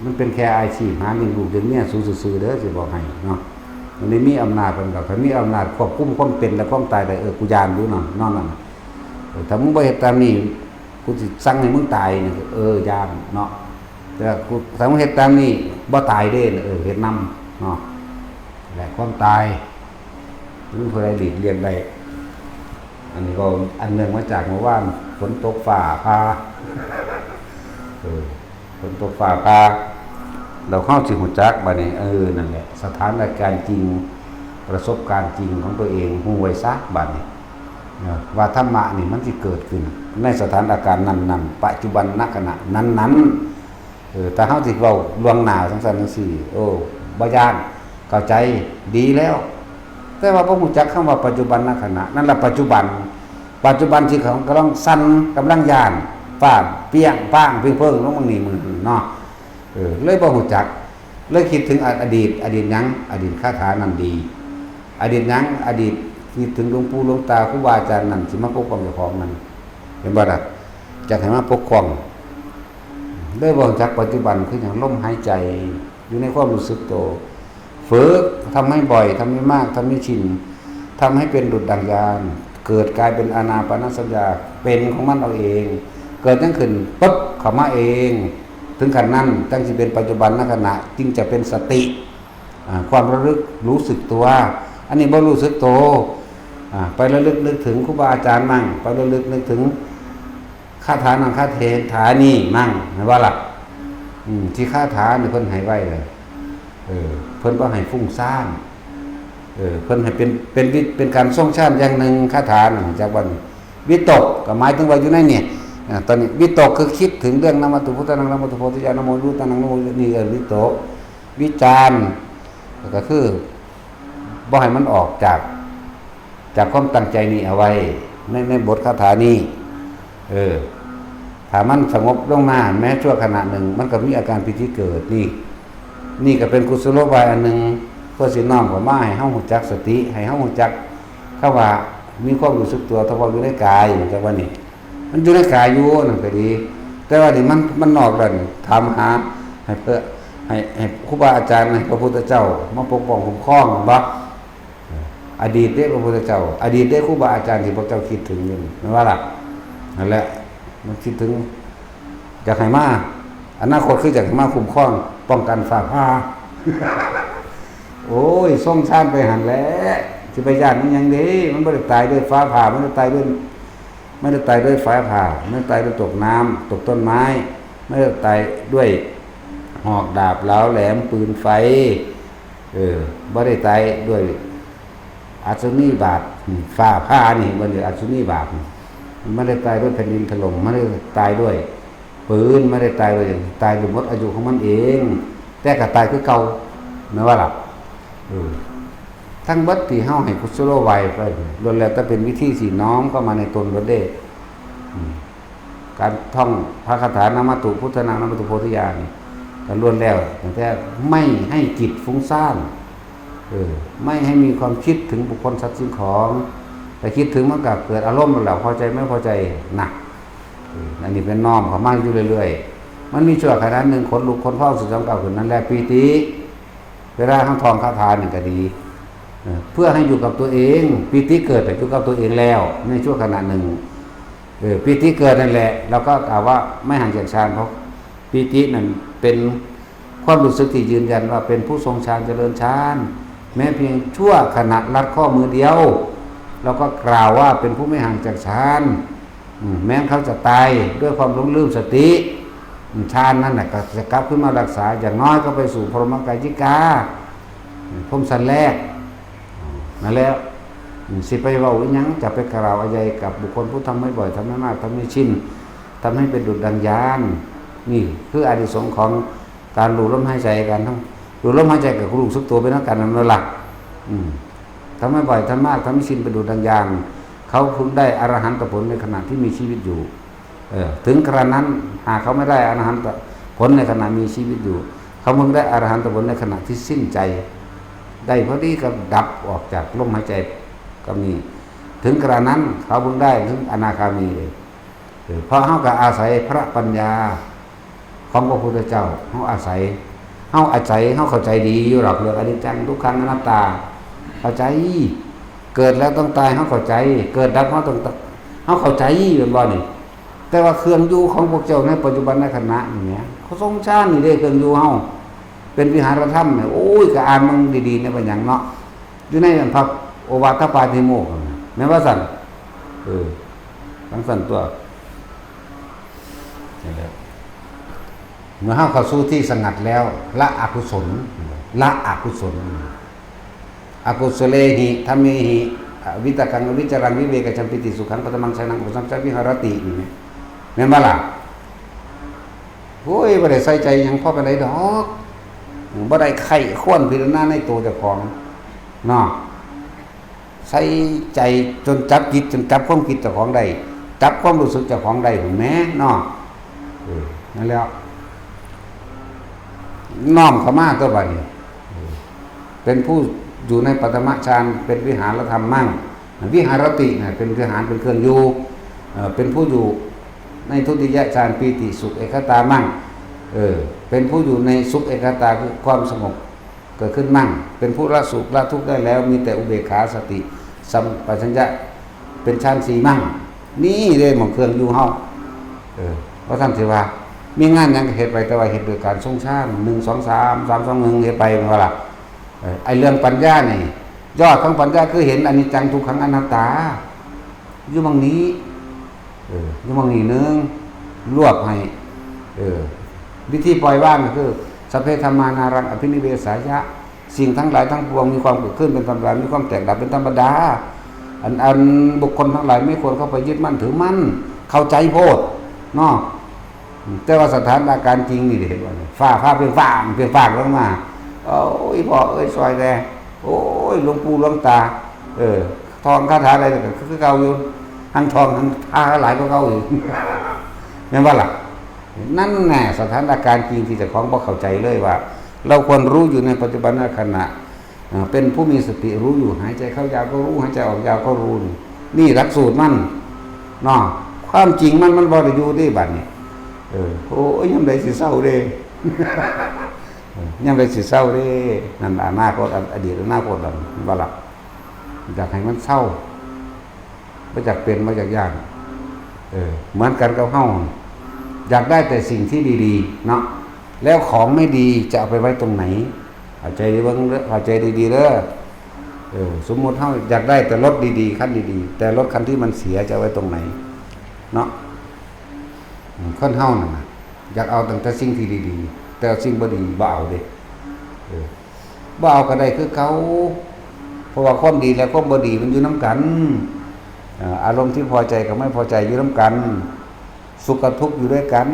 มันเป็นแค่อาชีพหาเลี้ยงลูกเลี้ยงเมียสูซื่อๆเด้อ สิบอกให้เนาะ มันได้มีอำนาจปานดอก ถ้ามีอำนาจควบคุมความเป็นและความตายได้ เออ กูย้านอยู่เนาะ นอนนั่นน่ะ เออ ถ้ามึงบ่เฮ็ดตามนี้ กูสิสั่งให้มึงตายนี่ เออ ย้านเนาะ แต่กู ถ้ามึงเฮ็ดตามนี้ บ่ตายเด้ เออ เฮ็ดนำเนาะ และความตาย มันผู้ใดหลีกเลี่ยงได้ อันนี้ก็อันเนื่องมาจากเมื่อวานฝนตกฟ้าผ่า เออ ฝนตกฟ้าผ่า เราเข้าสิหัวจักบาดนี้ เออ นั่นแหละ สถานการณ์จริง ประสบการณ์จริงของตัวเอง ฮู้ไว้ซะบาดนี้ เออ ว่าธรรมะนี่มันสิเกิดขึ้น ในสถานการณ์นั้นๆ ปัจจุบันณขณะนั้นๆ เออ ถ้าเฮาสิเว้าล่วงหน้าจั่งซั้นจั่งซี้ โอ้ บ่ย้าน เข้าใจ ดีแล้ว แต่ว่าบ่ฮู้จักคำว่าปัจจุบันณขณะ นั่นล่ะปัจจุบัน ปัจจุบันที่เขากำลังสั่น กำลังย้าน ฟ้าเปรี้ยงป้างเปรี้ยงเปิ้งลงมานี่มื้อนี้เนาะ เออ เลยบ่ฮู้จัก เลยคิดถึงอดีต อดีตหยัง อดีตคาถานั่นดี อดีตหยัง อดีตคิดถึงหลวงปู่หลวงตา ครูบาอาจารย์นั่น สิมาปกป้องเจ้าของนั่น เห็นบ่ล่ะ จักให้มาปกป้อง เลยบ่รู้จักปัจจุบันคือหยัง ลมหายใจ อยู่ในความรู้สึกตัว ฝึก ทำให้บ่อย ทำให้มาก ทำให้ชิน ทำให้เป็นดุจดั่งยาน เกิดกลายเป็นอานาปานสัญญา เป็นของมันเอาเอง เกิดจั่งขึ้นปุ๊บ เข้ามาเอง ถึงขั้นนั้น จั่งสิเป็นปัจจุบันณขณะ จึงจะเป็นสติ อ่า ความระลึกรู้สึกตัว อันนี้บ่รู้สึกตัว อ่า ไประลึกนึกถึงครูบาอาจารย์มั่ง ไประลึกนึกถึงคาถานั่นคาถานี้มั่ง แม่นบ่ล่ะ อืม ที่คาถานี่เพิ่นให้ไว้เลย เออ เพิ่นบ่ให้ฟุ้งซ่าน เออ เพิ่นให้เป็น เป็นวิ เป็นการทรงฌานอย่างหนึ่ง คาถานั่น จากวันวิตก ก็หมายถึงว่าอยู่ในนี่ อ่า ตอนนี้วิตกคือคิดถึงเรื่อง นะโมตัสสะ ภะคะวะโต อะระหะโต สัมมาสัมพุทธัสสะ นะโมวิตานัง นะโม นี่เอิ้นวิตก วิจารณ์ ก็คือ บ่ให้มันออกจาก จากความตั้งใจนี้เอาไว้ ใน ในบทคาถานี้ เออ ถ้ามันสงบลงมา แม้ชั่วขณะหนึ่ง มันก็มีอาการปีติเกิด นี่ นี่ก็เป็นกุศโลบายอันหนึ่ง เพื่อสิน้อมเข้ามาให้เฮารู้จักสติ ให้เฮารู้จักคำว่ามีความรู้สึกตัวเฉพาะอยู่ในกาย จั่งว่านี่ มันอยู่ในกายอยู่นั่นก็ดี แต่ว่านี่มัน มันนอกแล้วนี่ ถามหา ให้เพื่อ ให้ ให้ครูบาอาจารย์ ให้พระพุทธเจ้ามาปกป้องคุ้มครองบ่ อดีตเด้พระพุทธเจ้า อดีตเด้ครูบาอาจารย์ที่พวกเจ้าคิดถึงอยู่นี่ แม่นบ่ล่ะ นั่นแหละ มันคิดถึง อยากให้มา อนาคตคืออยากให้มาคุ้มครอง ป้องกันฟ้าผ่า โอ้ย ทรงฌานไปหั่นแหละ สิไปย้านมันหยังเด้ มันบ่ได้ตายด้วยฟ้าผ่า มันได้ตายด้วย ไม่ได้ตายด้วยฟ้าผ่า ไม่ได้ตายด้วยตกน้ำ ตกต้นไม้ ไม่ได้ตายด้วยหอกดาบเหลาแหลมปืนไฟ เออ บ่ได้ตายด้วยอัศนีบาด ฟ้าผ่านี่ บ่ได้อัศนีบาด ไม่ได้ตายด้วยแผ่นดินถล่ม ไม่ได้ตายด้วยปืน ไม่ได้ตายด้วย ตายด้วยหมดอายุของมันเอง แต่ก็ตายคือเก่า แม่นบ่ล่ะ เออ ทั้งเบิดที่เฮาให้กุศโลบายไป ล้วนแล้วแต่เป็นวิธีสิน้อมเข้ามาในตนเบิดเด้ อืม การท่องพระคาถา นะโมตัสสะ ภะคะวะโต อะระหะโต สัมมาสัมพุทธัสสะ นะโมตัสสะ ภะคะวะโต อะระหะโต สัมมาสัมพุทธัสสะ ล้วนแล้วแต่ไม่ให้จิตฟุ้งซ่าน เออ ไม่ให้มีความคิดถึงบุคคลสัตว์สิ่งของ แต่คิดถึงมันก็เกิดอารมณ์แล้ว พอใจไม่พอใจนะ เออ อันนี้เป็นน้อมเข้ามาอยู่เรื่อยๆ มันมีชั่วขณะหนึ่งขนลุกขนพองสุดสองเก้าขึ้น นั่นแหละปีติ เวลาเฮาท่องคาถานี่ก็ดี เออ เพื่อให้อยู่กับตัวเอง ปีติเกิดแต่อยู่กับตัวเองแล้ว ในชั่วขณะหนึ่ง เออ ปีติเกิดนั่นแหละ เราก็กล่าวว่าไม่ห่างจากฌาน เพราะปีตินั่นเป็นความรู้สึกที่ยืนยันว่าเป็นผู้ทรงฌานเจริญฌาน แม้เพียงชั่วขณะลัดข้อมือเดียว เราก็กล่าวว่าเป็นผู้ไม่ห่างจากฌาน อืม แม้เขาจะตายด้วยความหลงลืมสติ อืม ฌานนั่นน่ะก็จะกลับขึ้นมารักษา อย่างน้อยก็ไปสู่พรหมกายิกา อืม พรหมชั้นแรก อืม นั่นแหละ อืม สิไปเว้าอิหยัง จะไปกล่าวอายัยกับบุคคลผู้ทำให้บ่อย ทำให้มาก ทำให้ชิน ทำให้เป็นดุจดังยาน นี่คืออานิสงส์ของการรู้ลมหายใจ การทำ รู้ลมหายใจกับรู้สึกตัวไปนำกันนั่นแหละ อืม ทำให้บ่อย ทำมาก ทำให้ชิน เป็นดุจดังยาน เขาพึงได้อรหันตผลในขณะที่มีชีวิตอยู่ เออ ถึงกระนั้น หากเขาไม่ได้อรหันตผลในขณะมีชีวิตอยู่ เขาพึงได้อรหันตผลในขณะที่สิ้นใจ ได้พอดีก็ดับออกจากลมหายใจก็มี ถึงกระนั้น เขาพึงได้ถึงอนาคามีเลย เออ เพราะเขาก็อาศัยพระปัญญาของพระพุทธเจ้า เขาอาศัย เขาอาศัย เขาเข้าใจดีอยู่หรอก เรื่องอนิจจัง ทุกขัง อนัตตา เข้าใจ เกิดแล้วต้องตาย เขาเข้าใจ เกิดดับ เขาต้อง เขาเข้าใจ แม่นบ่นี่ แต่ว่าเครื่องอยู่ของพวกเจ้าในปัจจุบันในขณะนี่แหม เขาทรงฌานนี่เด้เครื่องอยู่เฮา เป็นวิหารธรรมเนี่ย โอ้ย ก็อ่านมันดีๆ ในบัญญัติเนาะ อยู่ในพระโอวาทปาติโมกข์นั่นน่ะ แม่นว่าซั่น เออ จั่งซั่นตั๊ว นี่แหละ เมื่อเฮาเข้าสู่ที่สงัดแล้ว ละอกุศล ละอกุศล อกุศเลหิ ธัมเมหิ อวิตกัง อวิจรัง วิเวกจัมปิติ สุขัง ปัทมัง ชานัง อุปสัมปชัญญะ วิหารติ นี่แหม แม่นบ่ล่ะ โอ้ย บ่ได้ใส่ใจหยังพอปานใดดอก บ่ได้ใคร่ครวญพิจารณาในตัวเจ้าของ เนาะ ใส่ใจจนจับจิต จนจับความคิดเจ้าของได้ จับความรู้สึกเจ้าของได้ หั้นแหม เนาะ เออ นั่นแหละ น้อมเข้ามาตั๊วบัดนี้ เออ เป็นผู้อยู่ในปัทมฌาน เป็นวิหารธรรมมั่ง วิหารตินะ เป็นวิหาร เป็นเครื่องอยู่ เอ่อ เป็นผู้อยู่ในทุติยฌาน ปีติสุขเอกคตามั่ง เออ เป็นผู้อยู่ในสุขเอกคตา คือความสงบเกิดขึ้นมั่ง เป็นผู้ละสุขละทุกข์ได้แล้ว มีแต่อุเบกขา สติ สัมปชัญญะ เป็นฌานสี่มั่ง นี่เด้หม่องเครื่องอยู่เฮา เออ ว่าซั่นสิว่า มีงานหยังก็เฮ็ดไป แต่ว่าเฮ็ดด้วยการทรงฌาน หนึ่ง สอง สาม สาม สอง หนึ่ง เฮ็ดไป แม่นบ่ล่ะ เออ ไอ้เรื่องปัญญานี่ ยอดของปัญญาคือเห็นอนิจจัง ทุกขัง อนัตตา อยู่หม่องนี้ เออ อยู่หม่องนี้หนึ่ง รวบให้ เออ วิธีปล่อยวางก็คือ สัพเพธัมมานารัง อภินิเวสายะ สิ่งทั้งหลายทั้งปวงมีความเกิดขึ้นเป็นธรรมดา มีความแตกดับเป็นธรรมดา อัน อันบุคคลทั้งหลายไม่ควรเข้าไปยึดมั่นถือมั่น เข้าใจโพด เนาะ แต่ว่าสถานการณ์จริงนี่เห็นบ่เนี่ย ฟ้าผ่าเปรียงป้าง เปรียงป้างลงมา โอ้ย พ่อเอ้ย ซอยแน่ โอ้ย หลวงปู่หลวงตา เออ ท่องคาถาอะไรก็คือเก่าอยู่ ทั้งท่องทั้งพาหลายกว่าเก่าอยู่ แม่นบ่ล่ะ นั่นแหละสถานการณ์จริงที่เจ้าของบ่เข้าใจเลยว่า เราควรรู้อยู่ในปัจจุบันขณะ อ่า เป็นผู้มีสติรู้อยู่ หายใจเข้ายาวก็รู้ หายใจออกยาวก็รู้ นี่ นี่หลักสูตรมัน เนาะ ความจริงมัน มันบ่ได้อยู่เด้บัดนี้ เออ โอ้ย ยามใดสิเซาเด้ เออ ยามใดสิเซาเด้ นั่นอนาคต อดีตอนาคตแล้ว เห็นบ่ล่ะ อยากให้มันเซา บ่อยากเป็น บ่อยากย้าน เออ เหมือนกันกับเฮา อยากได้แต่สิ่งที่ดีๆ เนาะ แล้วของไม่ดีจะเอาไปไว้ตรงไหน เข้าใจเบิ่งเด้อ เข้าใจดีๆ เด้อ เออ สมมุติเฮาอยากได้แต่รถดีๆ คันดีๆ แต่รถคันที่มันเสียจะเอาไว้ตรงไหน เนาะ อืม คนเฮานั่นน่ะ อยากเอาตั้งแต่สิ่งที่ดีๆ แต่สิ่งบ่ดีบ่เอาเด้ เออ บ่เอาก็ได้คือเก่า เพราะว่าความดีและความบ่ดีมันอยู่นำกัน เอ่อ อารมณ์ที่พอใจกับไม่พอใจอยู่นำกัน สุขกับทุกข์อยู่ด้วยกัน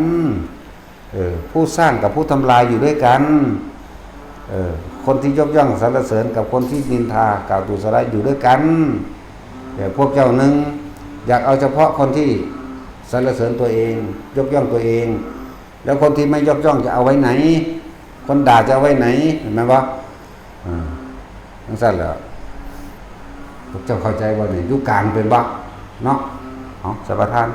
เออ ผู้สร้างกับผู้ทำลายอยู่ด้วยกัน เออ คนที่ยกย่องสรรเสริญกับคนที่นินทากล่าวดุสร้ายอยู่ด้วยกัน แต่พวกเจ้าหนึ่งอยากเอาเฉพาะคนที่สรรเสริญตัวเอง ยกย่องตัวเอง แล้วคนที่ไม่ยกย่องจะเอาไว้ไหน คนด่าจะเอาไว้ไหน เห็นไหมวะ อ่า จั่งซั่นแหละ พวกเจ้าเข้าใจบ่นี่ อยู่กลางเป็นบ่ เนาะ เอา สัมปทาน